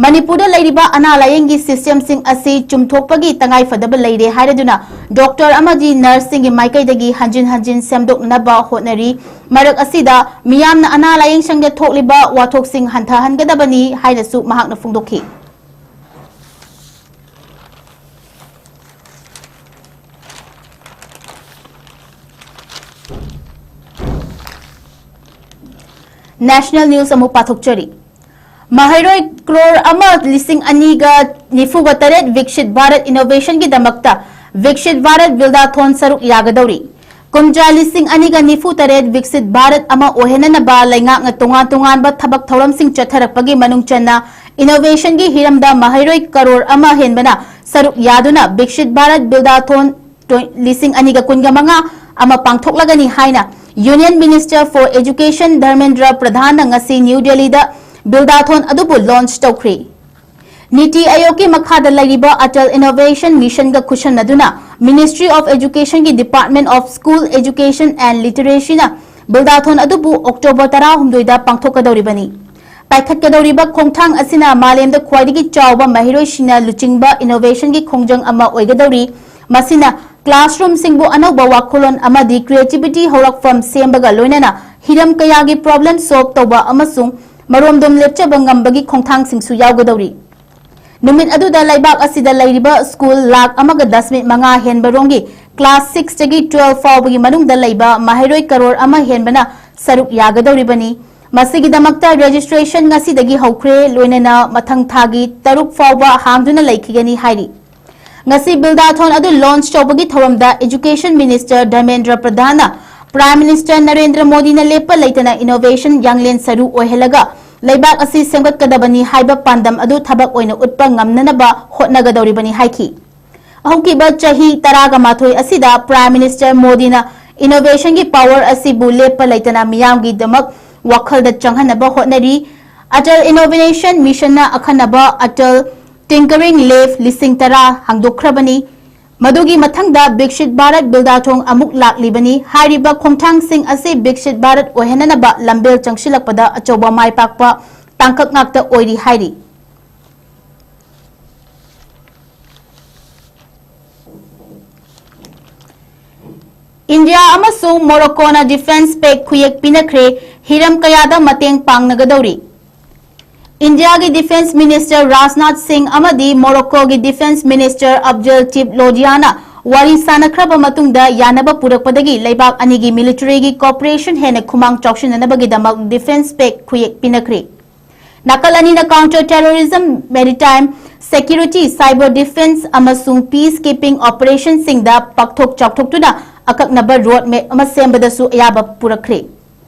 ꯃꯅꯤꯄꯨꯔꯗ ꯂꯩꯔꯤꯕ ꯑꯅꯥ ꯂꯥꯌꯦꯡꯒꯤ ꯁꯤꯁꯇꯦꯝꯁꯤꯡ ꯑꯁꯤ ꯆꯨꯝꯊꯣꯛꯄꯒꯤ ꯇꯉꯥꯏꯐꯗꯕ ꯂꯩꯔꯦ ꯍꯥꯏꯔꯗꯨꯅ ꯗꯣꯛꯇꯔ ꯑꯃꯗꯤ ꯅꯔꯁꯁꯤꯡꯒꯤ ꯃꯥꯏꯀꯩꯗꯒꯤ ꯍꯟꯖꯤꯟ ꯍꯟꯖꯤꯟ ꯁꯦꯝꯗꯣꯛꯅꯅꯕ ꯍꯣꯠꯅꯔꯤ꯫ ꯃꯔꯛ ꯑꯁꯤꯗ ꯃꯤꯌꯥꯝꯅ ꯑꯅꯥ ꯂꯥꯌꯦꯡ ꯁꯪꯗ ꯊꯣꯛꯂꯤꯕ ꯋꯥꯊꯣꯛꯁꯤꯡ ꯍꯟꯊꯍꯟꯒꯗꯕꯅꯤ ꯍꯥꯏꯅꯁꯨ ꯃꯍꯥꯛꯅ ꯐꯣꯡꯗꯣꯛꯈꯤ꯫ National news ꯑꯃꯨꯛ ꯄꯥꯊꯣꯛꯆꯔꯤ꯫ ꯃꯍꯩꯔꯣꯏ ꯀ꯭ꯔꯣꯔ ꯑꯃ ꯂꯤꯁꯤꯡ ꯑꯅꯤꯒ ꯅꯤꯐꯨꯒ ꯇꯔꯦꯠ ꯕꯤꯛꯁꯤꯠ ꯚꯥꯔꯠ ꯏꯅꯣꯚꯦꯁꯟꯒꯤꯗꯃꯛꯇ ꯕꯤꯛꯁꯤꯠ ꯚꯥꯔꯠ ꯕꯤꯜꯗꯥꯊꯣꯟ ꯁꯔꯨꯛ ꯌꯥꯒꯗꯧꯔꯤ꯫ ꯀꯨꯝꯖꯥ ꯂꯤꯁꯤꯡ ꯑꯅꯤꯒ ꯅꯤꯐꯨ ꯇꯔꯦꯠ ꯕꯤꯛꯁꯤꯠ ꯚꯥꯔꯠ ꯑꯃ ꯑꯣꯏꯍꯟꯅꯅꯕ ꯂꯩꯉꯥꯛꯅ ꯇꯣꯉꯥꯟ ꯇꯣꯉꯥꯟꯕ ꯊꯕꯛ ꯊꯧꯔꯝꯁꯤꯡ ꯆꯠꯊꯔꯛꯄꯒꯤ ꯃꯅꯨꯡ ꯆꯟꯅ ꯏꯅꯣꯚꯦꯁꯟꯒꯤ ꯍꯤꯔꯝꯗ ꯃꯍꯩꯔꯣꯏ ꯀꯔꯣꯔ ꯑꯃ ꯍꯦꯟꯕꯅ ꯁꯔꯨꯛ ꯌꯥꯗꯨꯅ ꯕꯤꯛꯁꯤꯠ ꯚꯥꯔꯠ ꯕꯤꯜꯗꯥꯊꯣꯟ ꯂꯤꯁꯤꯡ ꯑꯅꯤꯒ ꯀꯨꯟꯒ ꯃꯉꯥ ꯑꯃ ꯄꯥꯡꯊꯣꯛꯂꯒꯅꯤ ꯍꯥꯏꯅ Union Minister for Education Dharmendra ꯄ꯭ꯔꯙꯥꯟꯅ ꯉꯁꯤ ꯅ꯭ꯌꯨ ꯗꯦꯜꯂꯤꯗ ꯕꯤꯜꯗꯥꯊꯣꯟ ꯑꯗꯨꯕꯨ ꯂꯣꯟꯆ ꯇꯧꯈ꯭ꯔꯤ꯫ ꯅꯤꯇꯤ ꯑꯥꯌꯣꯒꯀꯤ ꯃꯈꯥꯗ ꯂꯩꯔꯤꯕ ꯑꯇꯜ ꯏꯅꯣꯚꯦꯁꯟ ꯃꯤꯁꯟꯒ ꯈꯨꯠꯁꯝꯅꯗꯨꯅ Ministry of Educationꯒꯤ Department of School Education and Literacyꯅ ꯕꯤꯜꯗꯥꯊꯣꯟ ꯑꯗꯨꯕꯨ ꯑꯣꯛꯇꯣꯕꯔ ꯇꯔꯥꯍꯨꯝꯗꯣꯏꯗ ꯄꯥꯡꯊꯣꯛꯀꯗꯧꯔꯤꯕꯅꯤ꯫ ꯄꯥꯏꯈꯠꯀꯗꯧꯔꯤꯕ ꯈꯣꯡꯊꯥꯡ ꯑꯁꯤꯅ ꯃꯥꯂꯦꯝꯗ ꯈ꯭ꯋꯥꯏꯗꯒꯤ ꯆꯥꯎꯕ ꯃꯍꯩꯔꯣꯏꯁꯤꯡꯅ ꯂꯨꯆꯤꯡꯕ ꯏꯅꯣꯚꯦꯁꯟꯒꯤ ꯈꯣꯡꯖꯪ ꯑꯃ ꯑꯣꯏꯒꯗꯧꯔꯤ꯫ ꯃꯁꯤꯅ ꯀ꯭ꯂꯥꯁꯔꯨꯝꯁꯤꯡꯕꯨ ꯑꯅꯧꯕ ꯋꯥꯈꯜꯂꯣꯟ ꯑꯃꯗꯤ ꯀ꯭ꯔꯤꯌꯦꯇꯤꯚꯤꯇꯤ ꯍꯧꯔꯛꯐꯝ ꯁꯦꯝꯕꯒ ꯂꯣꯏꯅꯅ ꯍꯤꯔꯝ ꯀꯌꯥꯒꯤ ꯄ꯭ꯔꯣꯕ꯭ꯂꯦꯝ ꯁꯣꯜꯚ ꯇꯧꯕ ꯑꯃꯁꯨꯡ ꯃꯔꯣꯝꯗꯣꯝ ꯂꯦꯞꯆꯕ ꯉꯝꯕꯒꯤ ꯈꯣꯡꯊꯥꯡꯁꯤꯡꯁꯨ ꯌꯥꯎꯒꯗꯧꯔꯤ꯫ ꯅꯨꯃꯤꯠ ꯑꯗꯨꯗ ꯂꯩꯕꯥꯛ ꯑꯁꯤꯗ ꯂꯩꯔꯤꯕ ꯁ꯭ꯀꯨꯜ ꯂꯥꯈ ꯑꯃꯒ ꯗꯁꯃꯤꯛ ꯃꯉꯥ ꯍꯦꯟꯕꯔꯣꯝꯒꯤ ꯀ꯭ꯂꯥꯁ ꯁꯤꯛꯁꯇꯒꯤ ꯇꯨꯋꯦꯜꯐ ꯐꯥꯎꯕꯒꯤ ꯃꯅꯨꯡꯗ ꯂꯩꯕ ꯃꯍꯩꯔꯣꯏ ꯀꯔꯣꯔ ꯑꯃ ꯍꯦꯟꯕꯅ ꯁꯔꯨꯛ ꯌꯥꯒꯗꯧꯔꯤꯕꯅꯤ꯫ ꯃꯁꯤꯒꯤꯗꯃꯛꯇ ꯔꯦꯖꯤꯁꯇ꯭ꯔꯦꯁꯟ ꯉꯁꯤꯗꯒꯤ ꯍꯧꯈ꯭ꯔꯦ, ꯂꯣꯏꯅꯅ ꯃꯊꯪ ꯊꯥꯒꯤ ꯇꯔꯨꯛ ꯐꯥꯎꯕ ꯍꯥꯡꯗꯨꯅ ꯂꯩꯈꯤꯒꯅꯤ ꯍꯥꯏꯔꯤ꯫ ꯉꯁꯤ ꯕꯤꯜꯗꯥꯊꯣꯟ ꯑꯗꯨ ꯂꯣꯟꯆ ꯇꯧꯕꯒꯤ ꯊꯧꯔꯝꯗ ꯏꯖꯨꯀꯦꯁꯟ ꯃꯤꯅꯤꯁꯇꯔ ꯙꯔꯃꯦꯟꯗ꯭ꯔ ꯄ꯭ꯔꯙꯥꯟꯅ ꯄ꯭ꯔꯥꯏꯝ ꯃꯤꯅꯤꯁꯇꯔ ꯅꯔꯦꯟꯗ꯭ꯔ ꯃꯣꯗꯤꯅ ꯂꯦꯞꯄ ꯂꯩꯇꯅ ꯏꯅꯣꯚꯦꯁꯟ ꯌꯥꯡꯂꯦꯟ ꯁꯔꯨ ꯑꯣꯏꯍꯜꯂꯒ ꯂꯩꯕꯥꯛ ꯑꯁꯤ ꯁꯦꯝꯒꯠꯀꯗꯕꯅꯤ ꯍꯥꯏꯕ ꯄꯥꯟꯗꯝ ꯑꯗꯨ ꯊꯕꯛ ꯑꯣꯏꯅ ꯎꯠꯄ ꯉꯝꯅꯅꯕ ꯍꯣꯠꯅꯒꯗꯧꯔꯤꯕꯅꯤ ꯍꯥꯏꯈꯤ꯫ ꯍꯧꯈꯤꯕ ꯆꯍꯤ ꯇꯔꯥꯒ ꯃꯥꯊꯣꯏ ꯑꯁꯤꯗ ꯄ꯭ꯔꯥꯏꯝ ꯃꯤꯅꯤꯁꯇꯔ ꯃꯣꯗꯤꯅ ꯏꯅꯣꯚꯦꯁꯟꯒꯤ ꯄꯥꯋꯔ ꯑꯁꯤꯕꯨ ꯂꯦꯞꯄ ꯂꯩꯇꯅ ꯃꯤꯌꯥꯝꯒꯤꯗꯃꯛ ꯋꯥꯈꯜꯗ ꯆꯪꯍꯟꯅꯕ ꯍꯣꯠꯅꯔꯤ꯫ ꯑꯇꯜ ꯏꯅꯣꯚꯦꯁꯟ ꯃꯤꯁꯟꯅ ꯑꯈꯟꯅꯕ ꯑꯇꯜ ꯇꯤꯡꯀꯔꯤꯡ ꯂꯦꯕ ꯂꯤꯁꯤꯡ ꯇꯔꯥ ꯍꯥꯡꯗꯣꯛꯈ꯭ꯔꯕꯅꯤ꯫ ꯃꯗꯨꯒꯤ ꯃꯊꯪꯗ ꯕꯤꯛꯁꯤꯠ ꯚꯥꯔꯠ ꯕꯤꯜꯗꯥꯊꯣꯡ ꯑꯃꯨꯛ ꯂꯥꯛꯂꯤꯕꯅꯤ꯫ ꯍꯥꯏꯔꯤꯕ ꯈꯣꯡꯊꯥꯡꯁꯤꯡ ꯑꯁꯤ ꯕꯤꯛꯁꯤꯠ ꯚꯥꯔꯠ ꯑꯣꯏꯍꯟꯅꯅꯕ ꯂꯝꯕꯦꯜ ꯆꯪꯁꯤꯜꯂꯛꯄꯗ ꯑꯆꯧꯕ ꯃꯥꯏ ꯄꯥꯛꯄ ꯇꯥꯡꯀꯛ ꯉꯥꯛꯇ ꯑꯣꯏꯔꯤ ꯍꯥꯏꯔꯤ꯫ ꯏꯟꯗꯤꯌꯥ ꯑꯃꯁꯨꯡ ꯃꯣꯔꯣꯀꯣꯅ ꯗꯤꯐꯦꯟꯁ ꯄꯦꯛ ꯈꯨꯌꯦꯛ ꯄꯤꯅꯈ꯭ꯔꯦ, ꯍꯤꯔꯝ ꯀꯌꯥꯗ ꯃꯇꯦꯡ ꯄꯥꯡꯅꯒꯗꯧꯔꯤ꯫ ꯏꯟꯗꯤꯌꯥꯒꯤ ꯗꯤꯐꯦꯟꯁ ꯃꯤꯅꯤꯁꯇꯔ ꯔꯥꯖꯅꯥꯊ ꯁꯤꯡ ꯑꯃꯗꯤ ꯃꯣꯔꯣꯀꯣꯒꯤ ꯗꯤꯐꯦꯟꯁ ꯃꯤꯅꯤꯁꯇꯔ ꯑꯕꯗꯦꯜ ꯇꯤꯞ ꯂꯣꯗꯤꯌꯥꯅ ꯋꯥꯔꯤ ꯁꯥꯅꯈ꯭ꯔꯕ ꯃꯇꯨꯡꯗ ꯌꯥꯅꯕ ꯄꯨꯔꯛꯄꯗꯒꯤ ꯂꯩꯕꯥꯛ ꯑꯅꯤꯒꯤ ꯃꯤꯂꯤꯇꯔꯤꯒꯤ ꯀꯣꯑꯣꯄꯔꯦꯁꯟ ꯍꯦꯟꯅ ꯈꯨꯃꯥꯡ ꯆꯥꯎꯁꯤꯟꯅꯅꯕꯒꯤꯗꯃꯛ ꯗꯤꯐꯦꯟꯁ ꯄꯦꯛ ꯈꯨꯌꯦꯛ ꯄꯤꯅꯈ꯭ꯔꯦ꯫ ꯅꯥꯀꯜ ꯑꯅꯤꯅ counter terrorism, maritime security, cyber defence ꯑꯃꯁꯨꯡ ꯄꯤꯁ ꯀꯤꯄꯤꯡ ꯑꯣꯄꯔꯦꯁꯟꯁꯤꯡꯗ ꯄꯥꯛꯊꯣꯛ ꯆꯥꯎꯊꯣꯛꯇꯨꯅ ꯑꯀꯛꯅꯕ ꯔꯣꯗ ꯃꯦꯞ ꯑꯃ ꯁꯦꯝꯕꯗꯁꯨ ꯑꯌꯥꯕ ꯄꯨꯔꯛꯈ꯭ꯔꯦ꯫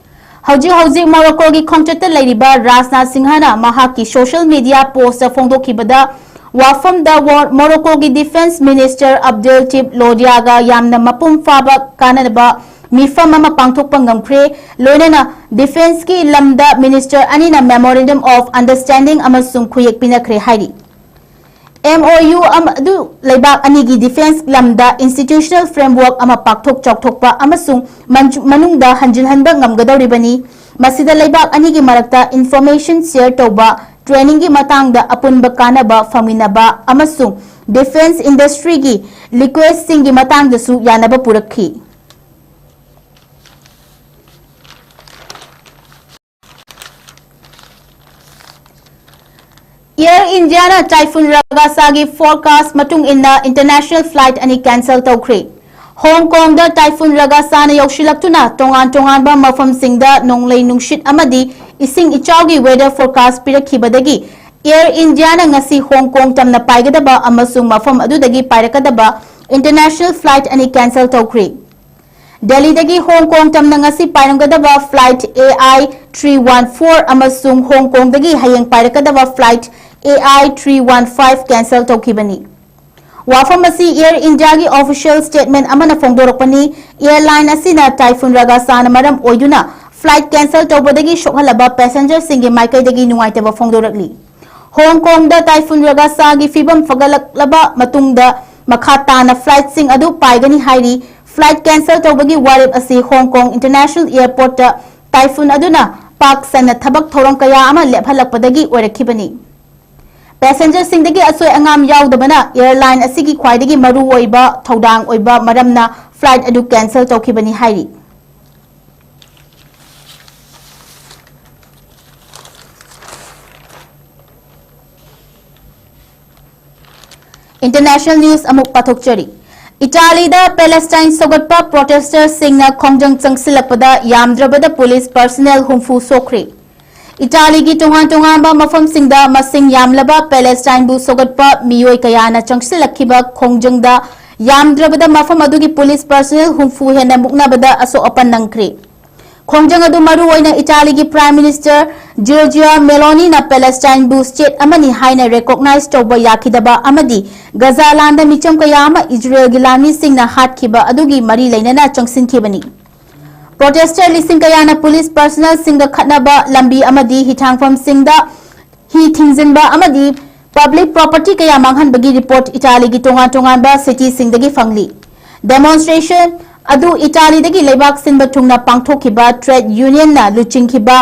ꯍꯧꯖꯤꯛ ꯍꯧꯖꯤꯛ ꯃꯣꯔꯣꯀꯣꯒꯤ ꯈꯣꯡꯆꯠꯇ ꯂꯩꯔꯤꯕ ꯔꯥꯖꯅꯥꯊ ꯁꯤꯡꯍꯅ ꯃꯍꯥꯛꯀꯤ ꯁꯣꯁꯤꯌꯦꯜ ꯃꯤꯗꯤꯌꯥ ꯄꯣꯁꯇ ꯐꯣꯡꯗꯣꯛꯈꯤꯕꯗ, ꯋꯥꯐꯝꯗ ꯋꯥ-, ꯃꯣꯔꯣꯀꯣꯒꯤ ꯗꯤꯐꯦꯟꯁ ꯃꯤꯅꯤꯁꯇꯔ ꯑꯕꯗꯦꯜ ꯇꯤꯞ ꯂꯣꯗꯤꯌꯥꯒ ꯌꯥꯝꯅ ꯃꯄꯨꯡ ꯐꯥꯕ ꯀꯥꯟꯅꯕ ꯃꯤꯐꯝ ꯑꯃ ꯄꯥꯡꯊꯣꯛꯄ ꯉꯝꯈ꯭ꯔꯦ꯫ ꯂꯣꯏꯅꯅ ꯗꯤꯐꯦꯟꯁꯀꯤ ꯂꯝꯗ ꯃꯤꯅꯤꯁꯇꯔ ꯑꯅꯤꯅ ꯃꯦꯃꯣꯔꯦꯟꯗꯝ ꯑꯣꯐ ꯑꯟꯗꯔꯁ꯭ꯇꯦꯟꯗꯤꯡ ꯑꯃꯁꯨꯡ ꯈꯨꯌꯦꯛ ꯄꯤꯅꯈ꯭ꯔꯦ ꯍꯥꯏꯔꯤ꯫ ꯑꯦꯝ ꯑꯣ ꯌꯨ ꯑꯃ ꯑꯗꯨ ꯂꯩꯕꯥꯛ ꯑꯅꯤꯒꯤ ꯗꯤꯐꯦꯟꯁ ꯂꯝꯗ ꯏꯟꯁꯇꯤꯇ꯭ꯌꯨꯁꯅꯦꯜ ꯐ꯭ꯔꯦꯝꯋꯔꯛ ꯑꯃ ꯄꯥꯛꯊꯣꯛ ꯆꯥꯎꯊꯣꯛꯄ ꯑꯃꯁꯨꯡ ꯃꯟꯖꯨ-, ꯃꯅꯨꯡꯗ ꯍꯟꯖꯤꯜꯍꯟꯕ ꯉꯝꯒꯗꯧꯔꯤꯕꯅꯤ꯫ ꯃꯁꯤꯗ ꯂꯩꯕꯥꯛ ꯑꯅꯤꯒꯤ ꯃꯔꯛꯇ ꯏꯟꯐꯣꯔꯃꯦꯁꯟ ꯁꯦꯌꯔ ꯇꯧꯕ, ꯇ꯭ꯔꯦꯅꯤꯡꯒꯤ ꯃꯇꯥꯡꯗ ꯑꯄꯨꯟꯕ ꯀꯥꯟꯅꯕ ꯐꯪꯃꯤꯟꯅꯕ ꯑꯃꯁꯨꯡ ꯗꯤꯐꯦꯟꯁ ꯏꯟꯗꯁꯇ꯭ꯔꯤꯒꯤ ꯂꯤꯀ꯭ꯋꯦꯁꯁꯤꯡꯒꯤ ꯃꯇꯥꯡꯗꯁꯨ ꯌꯥꯅꯕ ꯄꯨꯔꯛꯈꯤ꯫ ꯑꯦꯌꯔ ꯏꯟꯗꯤꯌꯥꯅ ꯇꯥꯏꯐꯨꯟ ꯔꯒꯥꯁꯥꯒꯤ ꯐꯣꯔꯀꯥꯁ ꯃꯇꯨꯡ ꯏꯟꯅ ꯏꯟꯇꯔꯅꯦꯁꯅꯦꯜ ꯐ꯭ꯂꯥꯏꯠ ꯑꯅꯤ ꯀꯦꯟꯁꯦꯜ ꯇꯧꯈ꯭ꯔꯦ꯫ ꯍꯣꯡ ꯀꯣꯡꯗ ꯇꯥꯏꯐꯨꯟ ꯔꯒꯥꯁꯥꯅ ꯌꯧꯁꯤꯜꯂꯛꯇꯨꯅ ꯇꯣꯉꯥꯟ ꯇꯣꯉꯥꯟꯕ ꯃꯐꯝꯁꯤꯡꯗ ꯅꯣꯡꯂꯩ ꯅꯨꯡꯁꯤꯠ ꯑꯃꯗꯤ ꯏꯁꯤꯡ ꯏꯆꯥꯎꯒꯤ ꯋꯦꯗꯔ ꯐꯣꯔꯀꯥꯁ ꯄꯤꯔꯛꯈꯤꯕꯗꯒꯤ Air Indiaꯅ ꯉꯁꯤ ꯍꯣꯡ ꯀꯣꯡ ꯇꯝꯅ ꯄꯥꯏꯒꯗꯕ ꯑꯃꯁꯨꯡ ꯃꯐꯝ ꯑꯗꯨꯗꯒꯤ ꯄꯥꯏꯔꯛꯀꯗꯕ international flight ꯑꯅꯤ cancel ꯇꯧꯈ꯭ꯔꯤ꯫ ꯗꯦꯜꯂꯤꯗꯒꯤ ꯍꯣꯡ ꯀꯣꯡ ꯇꯝꯅ ꯉꯁꯤ ꯄꯥꯏꯔꯝꯒꯗꯕ flight A I three one four ꯑꯃꯁꯨꯡ ꯍꯣꯡ ꯀꯣꯡꯗꯒꯤ ꯍꯌꯦꯡ ꯄꯥꯏꯔꯛꯀꯗꯕ flight A I three one five cancel ꯇꯧꯈꯤꯕꯅꯤ꯫ ꯋꯥꯐꯝ ꯑꯁꯤ Air Indiaꯒꯤ official statement ꯑꯃꯅ ꯐꯣꯡꯗꯣꯔꯛꯄꯅꯤ꯫ Airline ꯑꯁꯤꯅ Typhoon Ragasa ꯅ ꯃꯔꯝ ꯑꯣꯏꯗꯨꯅ flight cancel ꯇꯧꯕꯗꯒꯤ ꯁꯣꯛꯍꯜꯂꯕ passengerꯁꯤꯡꯒꯤ ꯃꯥꯏꯀꯩꯗꯒꯤ ꯅꯨꯡꯉꯥꯏꯇꯕ ꯐꯣꯡꯗꯣꯔꯛꯂꯤ꯫ ꯍꯣꯡ ꯀꯣꯡꯗ Typhoon Ragasaꯒꯤ ꯐꯤꯕꯝ ꯐꯒꯠꯂꯛꯂꯕ ꯃꯇꯨꯡꯗ ꯃꯈꯥ ꯇꯥꯅ flightꯁꯤꯡ ꯑꯗꯨ ꯄꯥꯏꯒꯅꯤ ꯍꯥꯏꯔꯤ꯫ Flight cancel ꯇꯧꯕꯒꯤ ꯋꯥꯔꯦꯞ ꯑꯁꯤ ꯍꯣꯡ ꯀꯣꯡ International Airportꯇ typhoon ꯑꯗꯨꯅ ꯄꯥꯛ ꯁꯟꯅ ꯊꯕꯛ ꯊꯧꯔꯝ ꯀꯌꯥ ꯑꯃ ꯂꯦꯞꯍꯜꯂꯛꯄꯗꯒꯤ ꯑꯣꯏꯔꯛꯈꯤꯕꯅꯤ꯫ Passengerꯁꯤꯡꯗꯒꯤ ꯑꯁꯣꯏ ꯑꯉꯥꯝ ꯌꯥꯎꯗꯕꯅ airline ꯑꯁꯤꯒꯤ ꯈ꯭ꯋꯥꯏꯗꯒꯤ ꯃꯔꯨꯑꯣꯏꯕ ꯊꯧꯗꯥꯡ ꯑꯣꯏꯕ ꯃꯔꯝꯅ flight ꯑꯗꯨ cancel ꯇꯧꯈꯤꯕꯅꯤ ꯍꯥꯏꯔꯤ꯫ International news ꯑꯃꯨꯛ ꯄꯥꯊꯣꯛꯆꯔꯤ꯫ ꯏꯇꯥꯂꯤꯗ Palestine ꯁꯧꯒꯠꯄ protesters ꯁꯤꯡꯅ ꯈꯣꯡꯖꯪ ꯆꯪꯁꯤꯜꯂꯛꯄꯗ ꯌꯥꯝꯗ꯭ꯔꯕꯗ police personnel ꯍꯨꯝꯐꯨ ꯁꯣꯛꯈ꯭ꯔꯦ꯫ ꯏꯇꯥꯂꯤꯒꯤ ꯇꯣꯉꯥꯟ ꯇꯣꯉꯥꯟꯕ ꯃꯐꯝꯁꯤꯡꯗ ꯃꯁꯤꯡ ꯌꯥꯝꯂꯕ Palestineꯕꯨ ꯁꯧꯒꯠꯄ ꯃꯤꯑꯣꯏ ꯀꯌꯥꯅ ꯆꯪꯁꯤꯜꯂꯛꯈꯤꯕ ꯈꯣꯡꯖꯪꯗ ꯌꯥꯝꯗ꯭ꯔꯕꯗ ꯃꯐꯝ ꯑꯗꯨꯒꯤ police personnel ꯍꯨꯝꯐꯨ ꯍꯦꯟꯅ ꯃꯨꯛꯅꯕꯗ ꯑꯁꯣꯛ ꯑꯄꯟ ꯅꯪꯈ꯭ꯔꯦ꯫ ꯈꯣꯡꯖꯪ ꯑꯗꯨ ꯃꯔꯨ ꯑꯣꯏꯅ ꯏꯇꯥꯂꯤꯒꯤ Prime Minister Giorgia Meloniꯅ Palestineꯕꯨ state ꯑꯃꯅꯤ ꯍꯥꯏꯅ recognize ꯇꯧꯕ ꯌꯥꯈꯤꯗꯕ ꯑꯃꯗꯤ ꯒꯖꯥ ꯂꯥꯟꯗ ꯃꯤꯆꯝ ꯀꯌꯥ ꯑꯃ ꯏꯖꯔꯦꯜꯒꯤ ꯂꯥꯟꯃꯤꯁꯤꯡꯅ ꯍꯥꯠꯈꯤꯕ ꯑꯗꯨꯒꯤ ꯃꯔꯤ ꯂꯩꯅꯅ ꯆꯪꯁꯤꯟꯈꯤꯕꯅꯤ꯫ Protester ꯂꯤꯁꯤꯡ ꯀꯌꯥꯅ police personnelꯁꯤꯡꯒ ꯈꯠꯅꯕ, ꯂꯝꯕꯤ ꯑꯃꯗꯤ ꯍꯤꯊꯥꯡꯐꯝꯁꯤꯡꯗ ꯍꯤ ꯊꯤꯡꯖꯤꯟꯕ ꯑꯃꯗꯤ public property ꯀꯌꯥ ꯃꯥꯡꯍꯟꯕꯒꯤ report ꯏꯇꯥꯂꯤꯒꯤ ꯇꯣꯉꯥꯟ ꯇꯣꯉꯥꯟꯕ cityꯁꯤꯡꯗꯒꯤ ꯐꯪꯂꯤ꯫ Demonstration ꯑꯗꯨ ꯏꯇꯥꯂꯤꯗꯒꯤ ꯂꯩꯕꯥꯛ ꯁꯤꯟꯕ ꯊꯨꯡꯅ ꯄꯥꯡꯊꯣꯛꯈꯤꯕ trade unionꯅ ꯂꯨꯆꯤꯡꯈꯤꯕ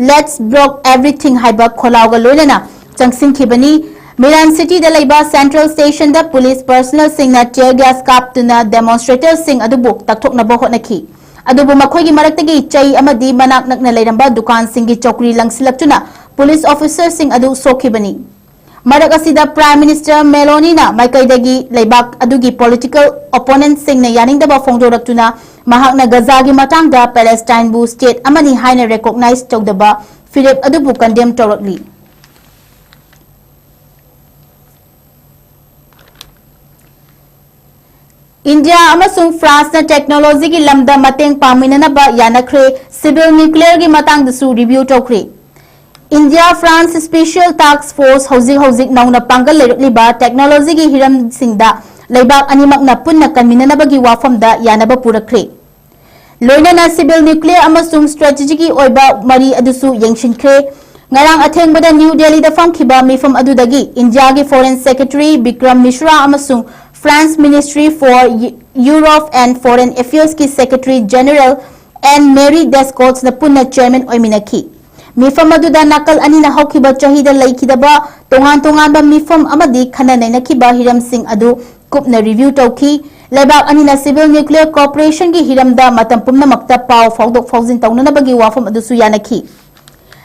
Let's Block Everything ꯍꯥꯏꯕ ꯈꯣꯜꯂꯥꯎꯒ ꯂꯣꯏꯅꯅ ꯆꯪꯁꯤꯟꯈꯤꯕꯅꯤ꯫ Milan cityꯗ ꯂꯩꯕ central stationꯗ police personnelꯁꯤꯡꯅ tear gas ꯀꯥꯞꯇꯨꯅ demonstratorꯁꯤꯡ ꯑꯗꯨꯕꯨ ꯇꯛꯊꯣꯛꯅꯕ ꯍꯣꯠꯅꯈꯤ꯫ ꯑꯗꯨꯕꯨ ꯃꯈꯣꯏꯒꯤ ꯃꯔꯛꯇꯒꯤ ꯆꯩ ꯑꯃꯗꯤ ꯃꯅꯥꯛ ꯅꯛꯅ ꯂꯩꯔꯝꯕ ꯗꯨꯀꯥꯟꯁꯤꯡꯒꯤ ꯆꯧꯀ꯭ꯔꯤ ꯂꯪꯁꯤꯜꯂꯛꯇꯨꯅ police officerꯁꯤꯡ ꯑꯗꯨ ꯁꯣꯛꯈꯤꯕꯅꯤ꯫ ꯃꯔꯛ ꯑꯁꯤꯗ Prime Minister Meloniꯅ ꯃꯥꯏꯀꯩꯗꯒꯤ ꯂꯩꯕꯥꯛ ꯑꯗꯨꯒꯤ political opponentꯁꯤꯡꯅ ꯌꯥꯅꯤꯡꯗꯕ ꯐꯣꯡꯗꯣꯔꯛꯇꯨꯅ ꯃꯍꯥꯛꯅ ꯒꯖꯥꯒꯤ ꯃꯇꯥꯡꯗ Palestineꯕꯨ state ꯑꯃꯅꯤ ꯍꯥꯏꯅ recognize ꯇꯧꯗꯕ ꯐꯤꯔꯦꯞ ꯑꯗꯨꯕꯨ condemn ꯇꯧꯔꯛꯂꯤ꯫ ꯏꯟꯗꯤꯌꯥ ꯑꯃꯁꯨꯡ ꯐ꯭ꯔꯥꯟꯁꯅ ꯇꯦꯛꯅꯣꯂꯣꯖꯤꯒꯤ ꯂꯝꯗ ꯃꯇꯦꯡ ꯄꯥꯡꯃꯤꯟꯅꯅꯕ ꯌꯥꯅꯈ꯭ꯔꯦ꯫ ꯁꯤꯚꯤꯜ ꯅ꯭ꯌꯨꯀ꯭ꯂꯤꯌꯔꯒꯤ ꯃꯇꯥꯡꯗꯁꯨ ꯔꯤꯚ꯭ꯌꯨ ꯇꯧꯈ꯭ꯔꯦ꯫ ꯏꯟꯗꯤꯌꯥ ꯐ꯭ꯔꯥꯟꯁ ꯁ꯭ꯄꯦꯁꯤꯌꯦꯜ ꯇꯥꯛꯁ ꯐꯣꯔꯁ ꯍꯧꯖꯤꯛ ꯍꯧꯖꯤꯛ ꯅꯧꯅ ꯄꯥꯡꯒꯜ ꯂꯩꯔꯛꯂꯤꯕ ꯇꯦꯛꯅꯣꯂꯣꯖꯤꯒꯤ ꯍꯤꯔꯝꯁꯤꯡꯗ ꯂꯩꯕꯥꯛ ꯑꯅꯤꯃꯛꯅ ꯄꯨꯟꯅ ꯀꯟꯃꯤꯟꯅꯅꯕꯒꯤ ꯋꯥꯐꯝꯗ ꯌꯥꯅꯕ ꯄꯨꯔꯛꯈ꯭ꯔꯦ꯫ ꯂꯣꯏꯅꯅ ꯁꯤꯚꯤꯜ ꯅ꯭ꯌꯨꯀ꯭ꯂꯤꯌꯔ ꯑꯃꯁꯨꯡ ꯁ꯭ꯇ꯭ꯔꯦꯇꯦꯖꯤꯒꯤ ꯑꯣꯏꯕ ꯃꯔꯤ ꯑꯗꯨꯁꯨ ꯌꯦꯡꯁꯤꯟꯈ꯭ꯔꯦ꯫ ꯉꯔꯥꯡ ꯑꯊꯦꯡꯕꯗ ꯅ꯭ꯌꯨ ꯗꯦꯜꯂꯤꯗ ꯐꯝꯈꯤꯕ ꯃꯤꯐꯝ ꯑꯗꯨꯗꯒꯤ ꯏꯟꯗꯤꯌꯥꯒꯤ ꯐꯣꯔꯦꯟ ꯁꯦꯀ꯭ꯔꯦꯇꯔꯤ ꯕꯤꯀ꯭ꯔꯝ ꯃꯤꯁ꯭ꯔꯥ ꯑꯃꯁꯨꯡ French Ministry for Europe and Foreign Affairs ꯀꯤ Secretary General Anne Marie Descottesꯅ ꯄꯨꯟꯅ ꯆꯦꯌꯔꯃꯦꯟ ꯑꯣꯏꯃꯤꯟꯅꯈꯤ꯫ ꯃꯤꯐꯝ ꯑꯗꯨꯗ ꯅꯥꯀꯜ ꯑꯅꯤꯅ ꯍꯧꯈꯤꯕ ꯆꯍꯤꯗ ꯂꯩꯈꯤꯗꯕ ꯇꯣꯉꯥꯟ ꯇꯣꯉꯥꯟꯕ ꯃꯤꯐꯝ ꯑꯃꯗꯤ ꯈꯟꯅ ꯅꯩꯅꯈꯤꯕ ꯍꯤꯔꯝꯁꯤꯡ ꯑꯗꯨ ꯀꯨꯞꯅ ꯔꯤꯚ꯭ꯌꯨ ꯇꯧꯈꯤ꯫ ꯂꯩꯕꯥꯛ ꯑꯅꯤꯅ ꯁꯤꯚꯤꯜ ꯅ꯭ꯌꯨꯀ꯭ꯂꯤꯌꯔ ꯀꯣꯑꯣꯄꯔꯦꯁꯟꯒꯤ ꯍꯤꯔꯝꯗ ꯃꯇꯝ ꯄꯨꯝꯅꯃꯛꯇ ꯄꯥꯎ ꯐꯥꯎꯗꯣꯛ ꯐꯥꯎꯖꯤꯟ ꯇꯧꯅꯅꯕꯒꯤ ꯋꯥꯐꯝ ꯑꯗꯨꯁꯨ ꯌꯥꯅꯈꯤ꯫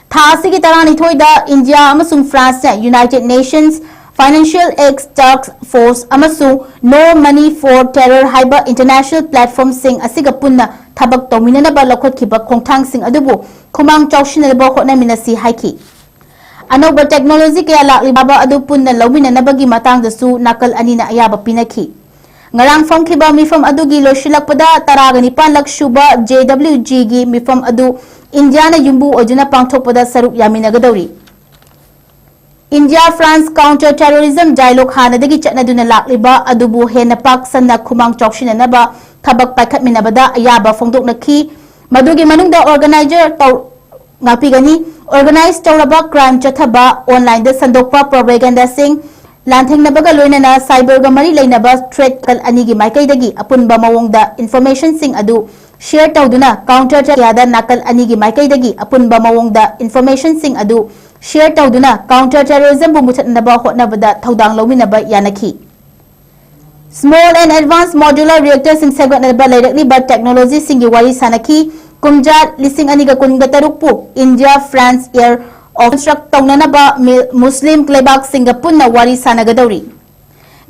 ꯊꯥ ꯑꯁꯤꯒꯤ ꯇꯔꯥꯅꯤꯊꯣꯏꯗ ꯏꯟꯗꯤꯌꯥ ꯑꯃꯁꯨꯡ ꯐ꯭ꯔꯥꯟꯁꯅ United Nations Financial Aid Task Force ꯑꯃꯁꯨꯡ No Money for Terror ꯍꯥꯏꯕ ꯏꯟꯇꯔꯅꯦꯁꯅꯦꯜ ꯄ꯭ꯂꯦꯠꯐꯣꯔꯝꯁꯤꯡ ꯑꯁꯤꯒ ꯄꯨꯟꯅ ꯊꯕꯛ ꯇꯧꯃꯤꯟꯅꯅꯕ ꯂꯧꯈꯠꯈꯤꯕ ꯈꯣꯡꯊꯥꯡꯁꯤꯡ ꯑꯗꯨꯕꯨ ꯈꯨꯃꯥꯡ ꯆꯥꯎꯁꯤꯟꯅꯅꯕ ꯍꯣꯠꯅꯃꯤꯟꯅꯁꯤ ꯍꯥꯏꯈꯤ꯫ ꯑꯅꯧꯕ ꯇꯦꯛꯅꯣꯂꯣꯖꯤ ꯀꯌꯥ ꯂꯥꯛꯂꯤꯕ ꯑꯗꯨ ꯄꯨꯟꯅ ꯂꯧꯃꯤꯟꯅꯅꯕꯒꯤ ꯃꯇꯥꯡꯗꯁꯨ ꯅꯥꯀꯜ ꯑꯅꯤꯅ ꯑꯌꯥꯕ ꯄꯤꯅꯈꯤ꯫ ꯉꯔꯥꯡ ꯐꯝꯈꯤꯕ ꯃꯤꯐꯝ ꯑꯗꯨꯒꯤ ꯂꯣꯏꯁꯤꯜꯂꯛꯄꯗ ꯇꯔꯥꯒ ꯅꯤꯄꯥꯟꯂꯛ ꯁꯨꯕ J W G ꯒꯤ ꯃꯤꯐꯝ ꯑꯗꯨ ꯏꯟꯗꯤꯌꯥꯅ ꯌꯨꯝꯕꯨ ꯑꯣꯏꯗꯨꯅ ꯄꯥꯡꯊꯣꯛꯄꯗ ꯁꯔꯨꯛ ꯌꯥꯃꯤꯟꯅꯒꯗꯧꯔꯤ꯫ India France counter terrorism dialogue ꯍꯥꯟꯅꯗꯒꯤ ꯆꯠꯅꯗꯨꯅ ꯂꯥꯛꯂꯤꯕ ꯑꯗꯨꯕꯨ ꯍꯦꯟꯅ ꯄꯥꯛ ꯁꯟꯅ ꯈꯨꯃꯥꯡ ꯆꯥꯎꯁꯤꯟꯅꯅꯕ ꯊꯕꯛ ꯄꯥꯏꯈꯠꯃꯤꯟꯅꯕꯗ ꯑꯌꯥꯕ ꯐꯣꯡꯗꯣꯛꯅꯈꯤ꯫ ꯃꯗꯨꯒꯤ ꯃꯅꯨꯡꯗ ꯑꯣꯔꯒꯅꯥꯏꯖꯔ ꯇꯧ-, ꯉꯥꯛꯄꯤꯒꯅꯤ꯫ ꯑꯣꯔꯒꯅꯥꯏꯖ ꯇꯧꯔꯕ ꯀ꯭ꯔꯥꯏꯝ ꯆꯠꯊꯕ, ꯑꯣꯟꯂꯥꯏꯟꯗ ꯁꯟꯗꯣꯛꯄ ꯄ꯭ꯔꯣꯄꯦꯒꯦꯟꯗꯥꯁꯤꯡ, ꯂꯥꯟꯊꯦꯡꯅꯕꯒ ꯂꯣꯏꯅꯅ ꯁꯥꯏꯕꯔꯒ ꯃꯔꯤ ꯂꯩꯅꯕ ꯊ꯭ꯔꯦꯠ ꯅꯥꯀꯜ ꯑꯅꯤꯒꯤ ꯃꯥꯏꯀꯩꯗꯒꯤ ꯑꯄꯨꯟꯕ ꯃꯑꯣꯡꯗ ꯏꯟꯐꯣꯔꯃꯦꯁꯟꯁꯤꯡ ꯑꯗꯨ ꯁꯤꯌꯔ ꯇꯧꯗꯨꯅ ꯀꯥꯎꯟꯇꯔ ꯀꯌꯥꯗ ꯅꯥꯀꯜ ꯑꯅꯤꯒꯤ ꯃꯥꯏꯀꯩꯗꯒꯤ ꯑꯄꯨꯟꯕ ꯃꯑꯣꯡꯗ ꯏꯟꯐꯣꯔꯃꯦꯁꯟꯁꯤꯡ ꯑꯗꯨ ꯁꯤꯌꯔ ꯇꯧꯗꯨꯅ ꯀꯥꯎꯟꯇꯔ ꯇꯦꯔꯣꯔꯤꯖꯝꯕꯨ ꯃꯨꯊꯠꯅꯕ ꯍꯣꯠꯅꯕꯗ ꯊꯧꯗꯥꯡ ꯂꯧꯃꯤꯟꯅꯕ ꯌꯥꯅꯈꯤ꯫ Small and Advanced Modular Reactorꯁꯤꯡ ꯁꯦꯝꯒꯠꯅꯕ ꯂꯩꯔꯛꯂꯤꯕ ꯇꯦꯛꯅꯣꯂꯣꯖꯤꯁꯤꯡꯒꯤ ꯋꯥꯔꯤ ꯁꯥꯅꯈꯤ꯫ ꯀꯨꯝꯖꯥ ꯂꯤꯁꯤꯡ ꯑꯅꯤꯒ ꯀꯨꯟꯒ ꯇꯔꯨꯛꯄꯨ India France year of construct ꯇꯧꯅꯅꯕ ꯃꯤ-, ꯃꯨꯁꯂꯤꯝ ꯂꯩꯕꯥꯛꯁꯤꯡꯒ ꯄꯨꯟꯅ ꯋꯥꯔꯤ ꯁꯥꯅꯒꯗꯧꯔꯤ꯫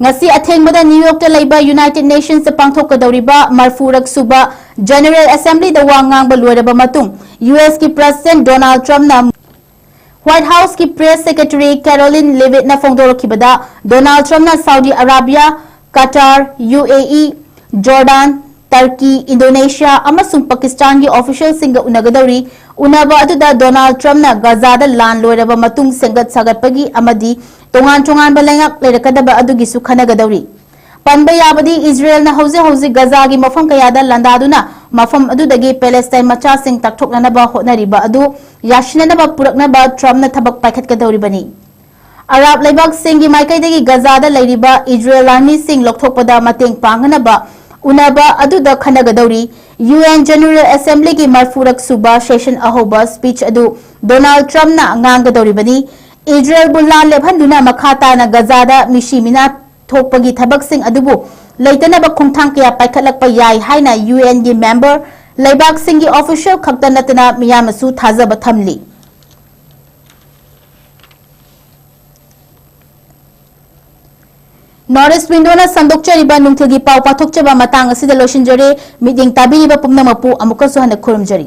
ꯉꯁꯤ ꯑꯊꯦꯡꯕꯗ ꯅ꯭ꯌꯨ ꯌꯣꯔꯛꯇ ꯂꯩꯕ United Nations ꯄꯥꯡꯊꯣꯛꯀꯗꯧꯔꯤꯕ ꯃꯔꯤꯐꯨꯔꯛ ꯁꯨꯕ General Assemblyꯗ ꯋꯥ ꯉꯥꯡꯕ ꯂꯣꯏꯔꯕ ꯃꯇꯨꯡ, U S ꯀꯤ President Donald Trumpꯅ White Houseꯀꯤ Press Secretary Karoline Leavittꯅ ꯐꯣꯡꯗꯣꯔꯛꯈꯤꯕꯗ, Donald Trumpꯅ Saudi Arabia, Qatar, U A E, Jordan, Turkey, Indonesia ꯑꯃꯁꯨꯡ ꯄꯥꯀꯤꯁꯇꯥꯟꯒꯤ ꯑꯣꯐꯤꯁꯤꯌꯦꯜꯁꯤꯡꯒ ꯎꯅꯒꯗꯧꯔꯤ꯫ ꯎꯅꯕ ꯑꯗꯨꯗ ꯗꯣꯅꯥꯜꯗ ꯇ꯭ꯔꯝꯞꯅ ꯒꯖꯥꯗ ꯂꯥꯟ ꯂꯣꯏꯔꯕ ꯃꯇꯨꯡ ꯁꯦꯝꯒꯠ ꯁꯥꯒꯠꯄꯒꯤ ꯑꯃꯗꯤ ꯇꯣꯉꯥꯟ ꯇꯣꯉꯥꯟꯕ ꯂꯩꯉꯥꯛ ꯂꯩꯔꯛꯀꯗꯕ ꯑꯗꯨꯒꯤꯁꯨ ꯈꯟꯅꯒꯗꯧꯔꯤ꯫ ꯄꯟꯕ ꯌꯥꯕꯗꯤ, ꯏꯖꯔꯦꯜꯅ ꯍꯧꯖꯤꯛ ꯍꯧꯖꯤꯛ ꯒꯖꯥꯒꯤ ꯃꯐꯝ ꯀꯌꯥꯗ ꯂꯥꯟꯗꯥꯗꯨꯅ ꯃꯐꯝ ꯑꯗꯨꯗꯒꯤ ꯄꯦꯂꯦꯁꯇꯥꯏꯟ ꯃꯆꯥꯁꯤꯡ ꯇꯥꯛꯊꯣꯛꯅꯅꯕ ꯍꯣꯠꯅꯔꯤꯕ ꯑꯗꯨ ꯌꯥꯁꯤꯟꯅꯅꯕ ꯄꯨꯔꯛꯅꯕ ꯇ꯭ꯔꯝꯞꯅ ꯊꯕꯛ ꯄꯥꯏꯈꯠꯀꯗꯧꯔꯤꯕꯅꯤ꯫ ꯑꯔꯥꯕ ꯂꯩꯕꯥꯛꯁꯤꯡꯒꯤ ꯃꯥꯏꯀꯩꯗꯒꯤ ꯒꯖꯥꯗ ꯂꯩꯔꯤꯕ ꯏꯖꯔꯦꯜ ꯂꯥꯟꯃꯤꯁꯤꯡ ꯂꯧꯊꯣꯛꯄꯗ ꯃꯇꯦꯡ ꯄꯥꯡꯅꯅꯕ ꯎꯅꯕ ꯑꯗꯨꯗ ꯈꯟꯅꯒꯗꯧꯔꯤ꯫ ꯌꯨ ꯑꯦꯟ ꯖꯦꯅꯔꯦꯜ ꯑꯦꯁꯦꯝꯕ꯭ꯂꯤꯒꯤ ꯃꯔꯤꯐꯨꯔꯛ ꯁꯨꯕ ꯁꯦꯁꯟ ꯑꯍꯧꯕ ꯁ꯭ꯄꯤꯆ ꯑꯗꯨ ꯗꯣꯅꯥꯜꯗ ꯇ꯭ꯔꯝꯞꯅ ꯉꯥꯡꯒꯗꯧꯔꯤꯕꯅꯤ꯫ ꯏꯖꯔꯦꯜꯕꯨ ꯂꯥꯟ ꯂꯦꯞꯍꯟꯗꯨꯅ ꯃꯈꯥ ꯇꯥꯅ ꯒꯖꯥꯗ ꯃꯤꯁꯤ ꯃꯤꯅꯥ ꯊꯣꯛꯄꯒꯤ ꯊꯕꯛꯁꯤꯡ ꯑꯗꯨꯕꯨ ꯂꯩꯇꯅꯕ ꯈꯣꯡꯊꯥꯡ ꯀꯌꯥ ꯄꯥꯏꯈꯠꯂꯛꯄ ꯌꯥꯏ ꯍꯥꯏꯅ ꯌꯨ ꯑꯦꯟꯒꯤ ꯃꯦꯝꯕꯔ ꯂꯩꯕꯥꯛꯁꯤꯡꯒꯤ ꯑꯣꯐꯤꯁꯤꯌꯦꯜ ꯈꯛꯇ ꯅꯠꯇꯅ ꯃꯤꯌꯥꯝꯅꯁꯨ ꯊꯥꯖꯕ ꯊꯝꯂꯤ꯫ ꯅꯣꯔꯠ ꯏꯁ ꯋꯤꯟꯗꯣꯅ ꯁꯟꯗꯣꯛꯆꯔꯤꯕ ꯅꯨꯡꯊꯤꯜꯒꯤ ꯄꯥꯎ ꯄꯥꯊꯣꯛꯆꯕ ꯃꯇꯥꯡ ꯑꯁꯤꯗ ꯂꯣꯏꯁꯤꯟꯖꯔꯦ꯫ ꯃꯤꯠꯌꯦꯡ ꯇꯥꯕꯤꯔꯤꯕ ꯄꯨꯝꯅꯃꯛꯄꯨ ꯑꯃꯨꯛꯀꯁꯨ ꯍꯟꯅ ꯈꯨꯔꯨꯝꯖꯔꯤ꯫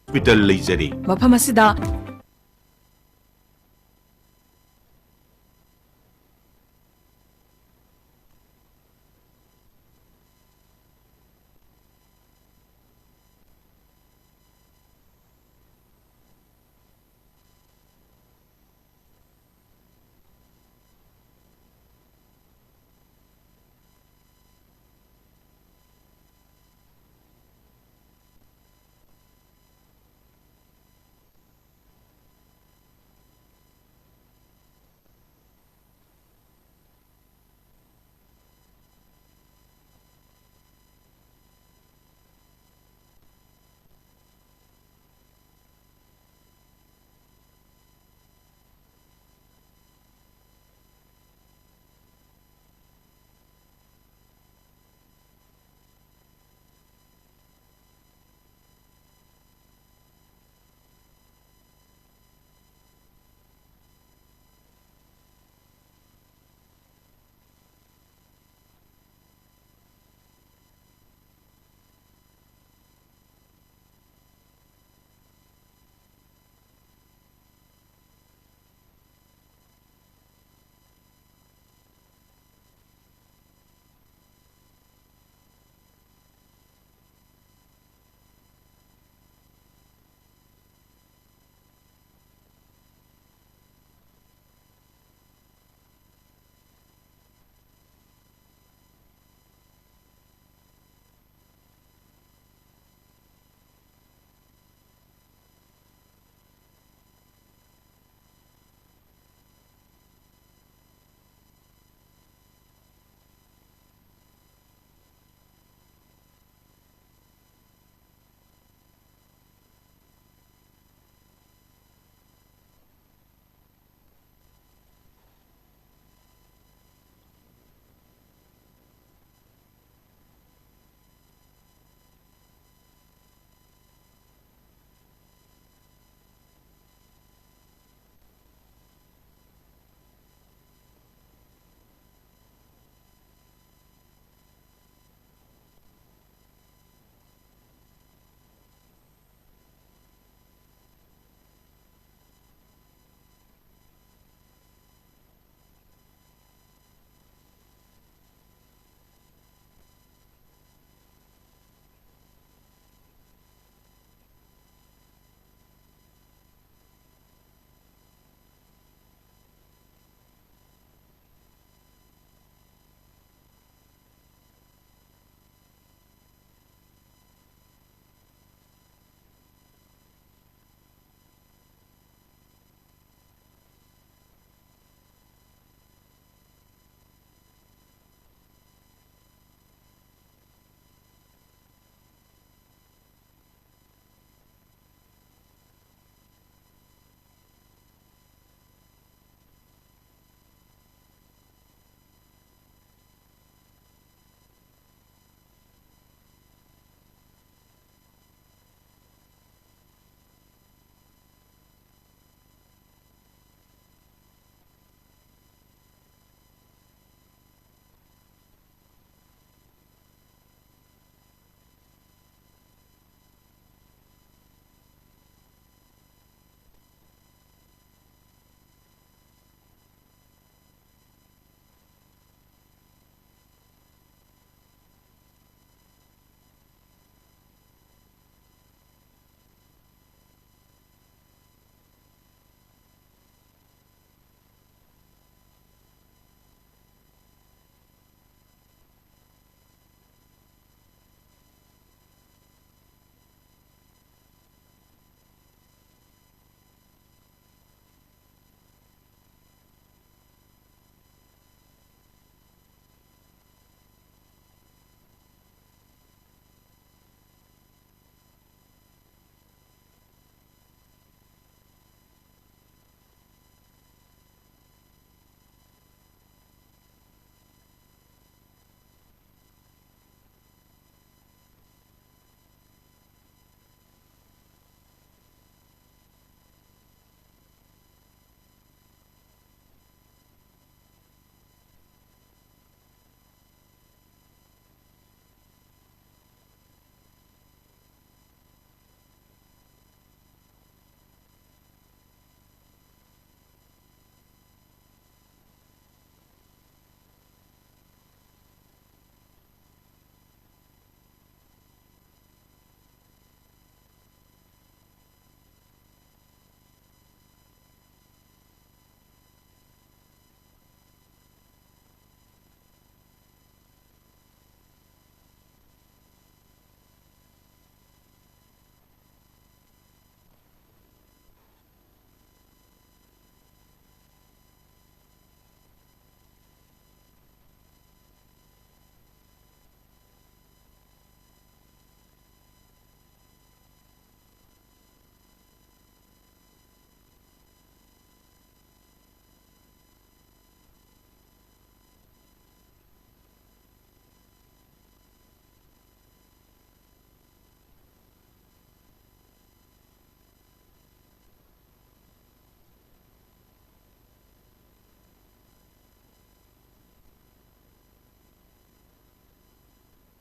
ꯍꯣꯁꯄꯤꯇꯥꯜ ꯂꯩꯖꯔꯦ꯫ ꯃꯐꯝ ꯑꯁꯤꯗ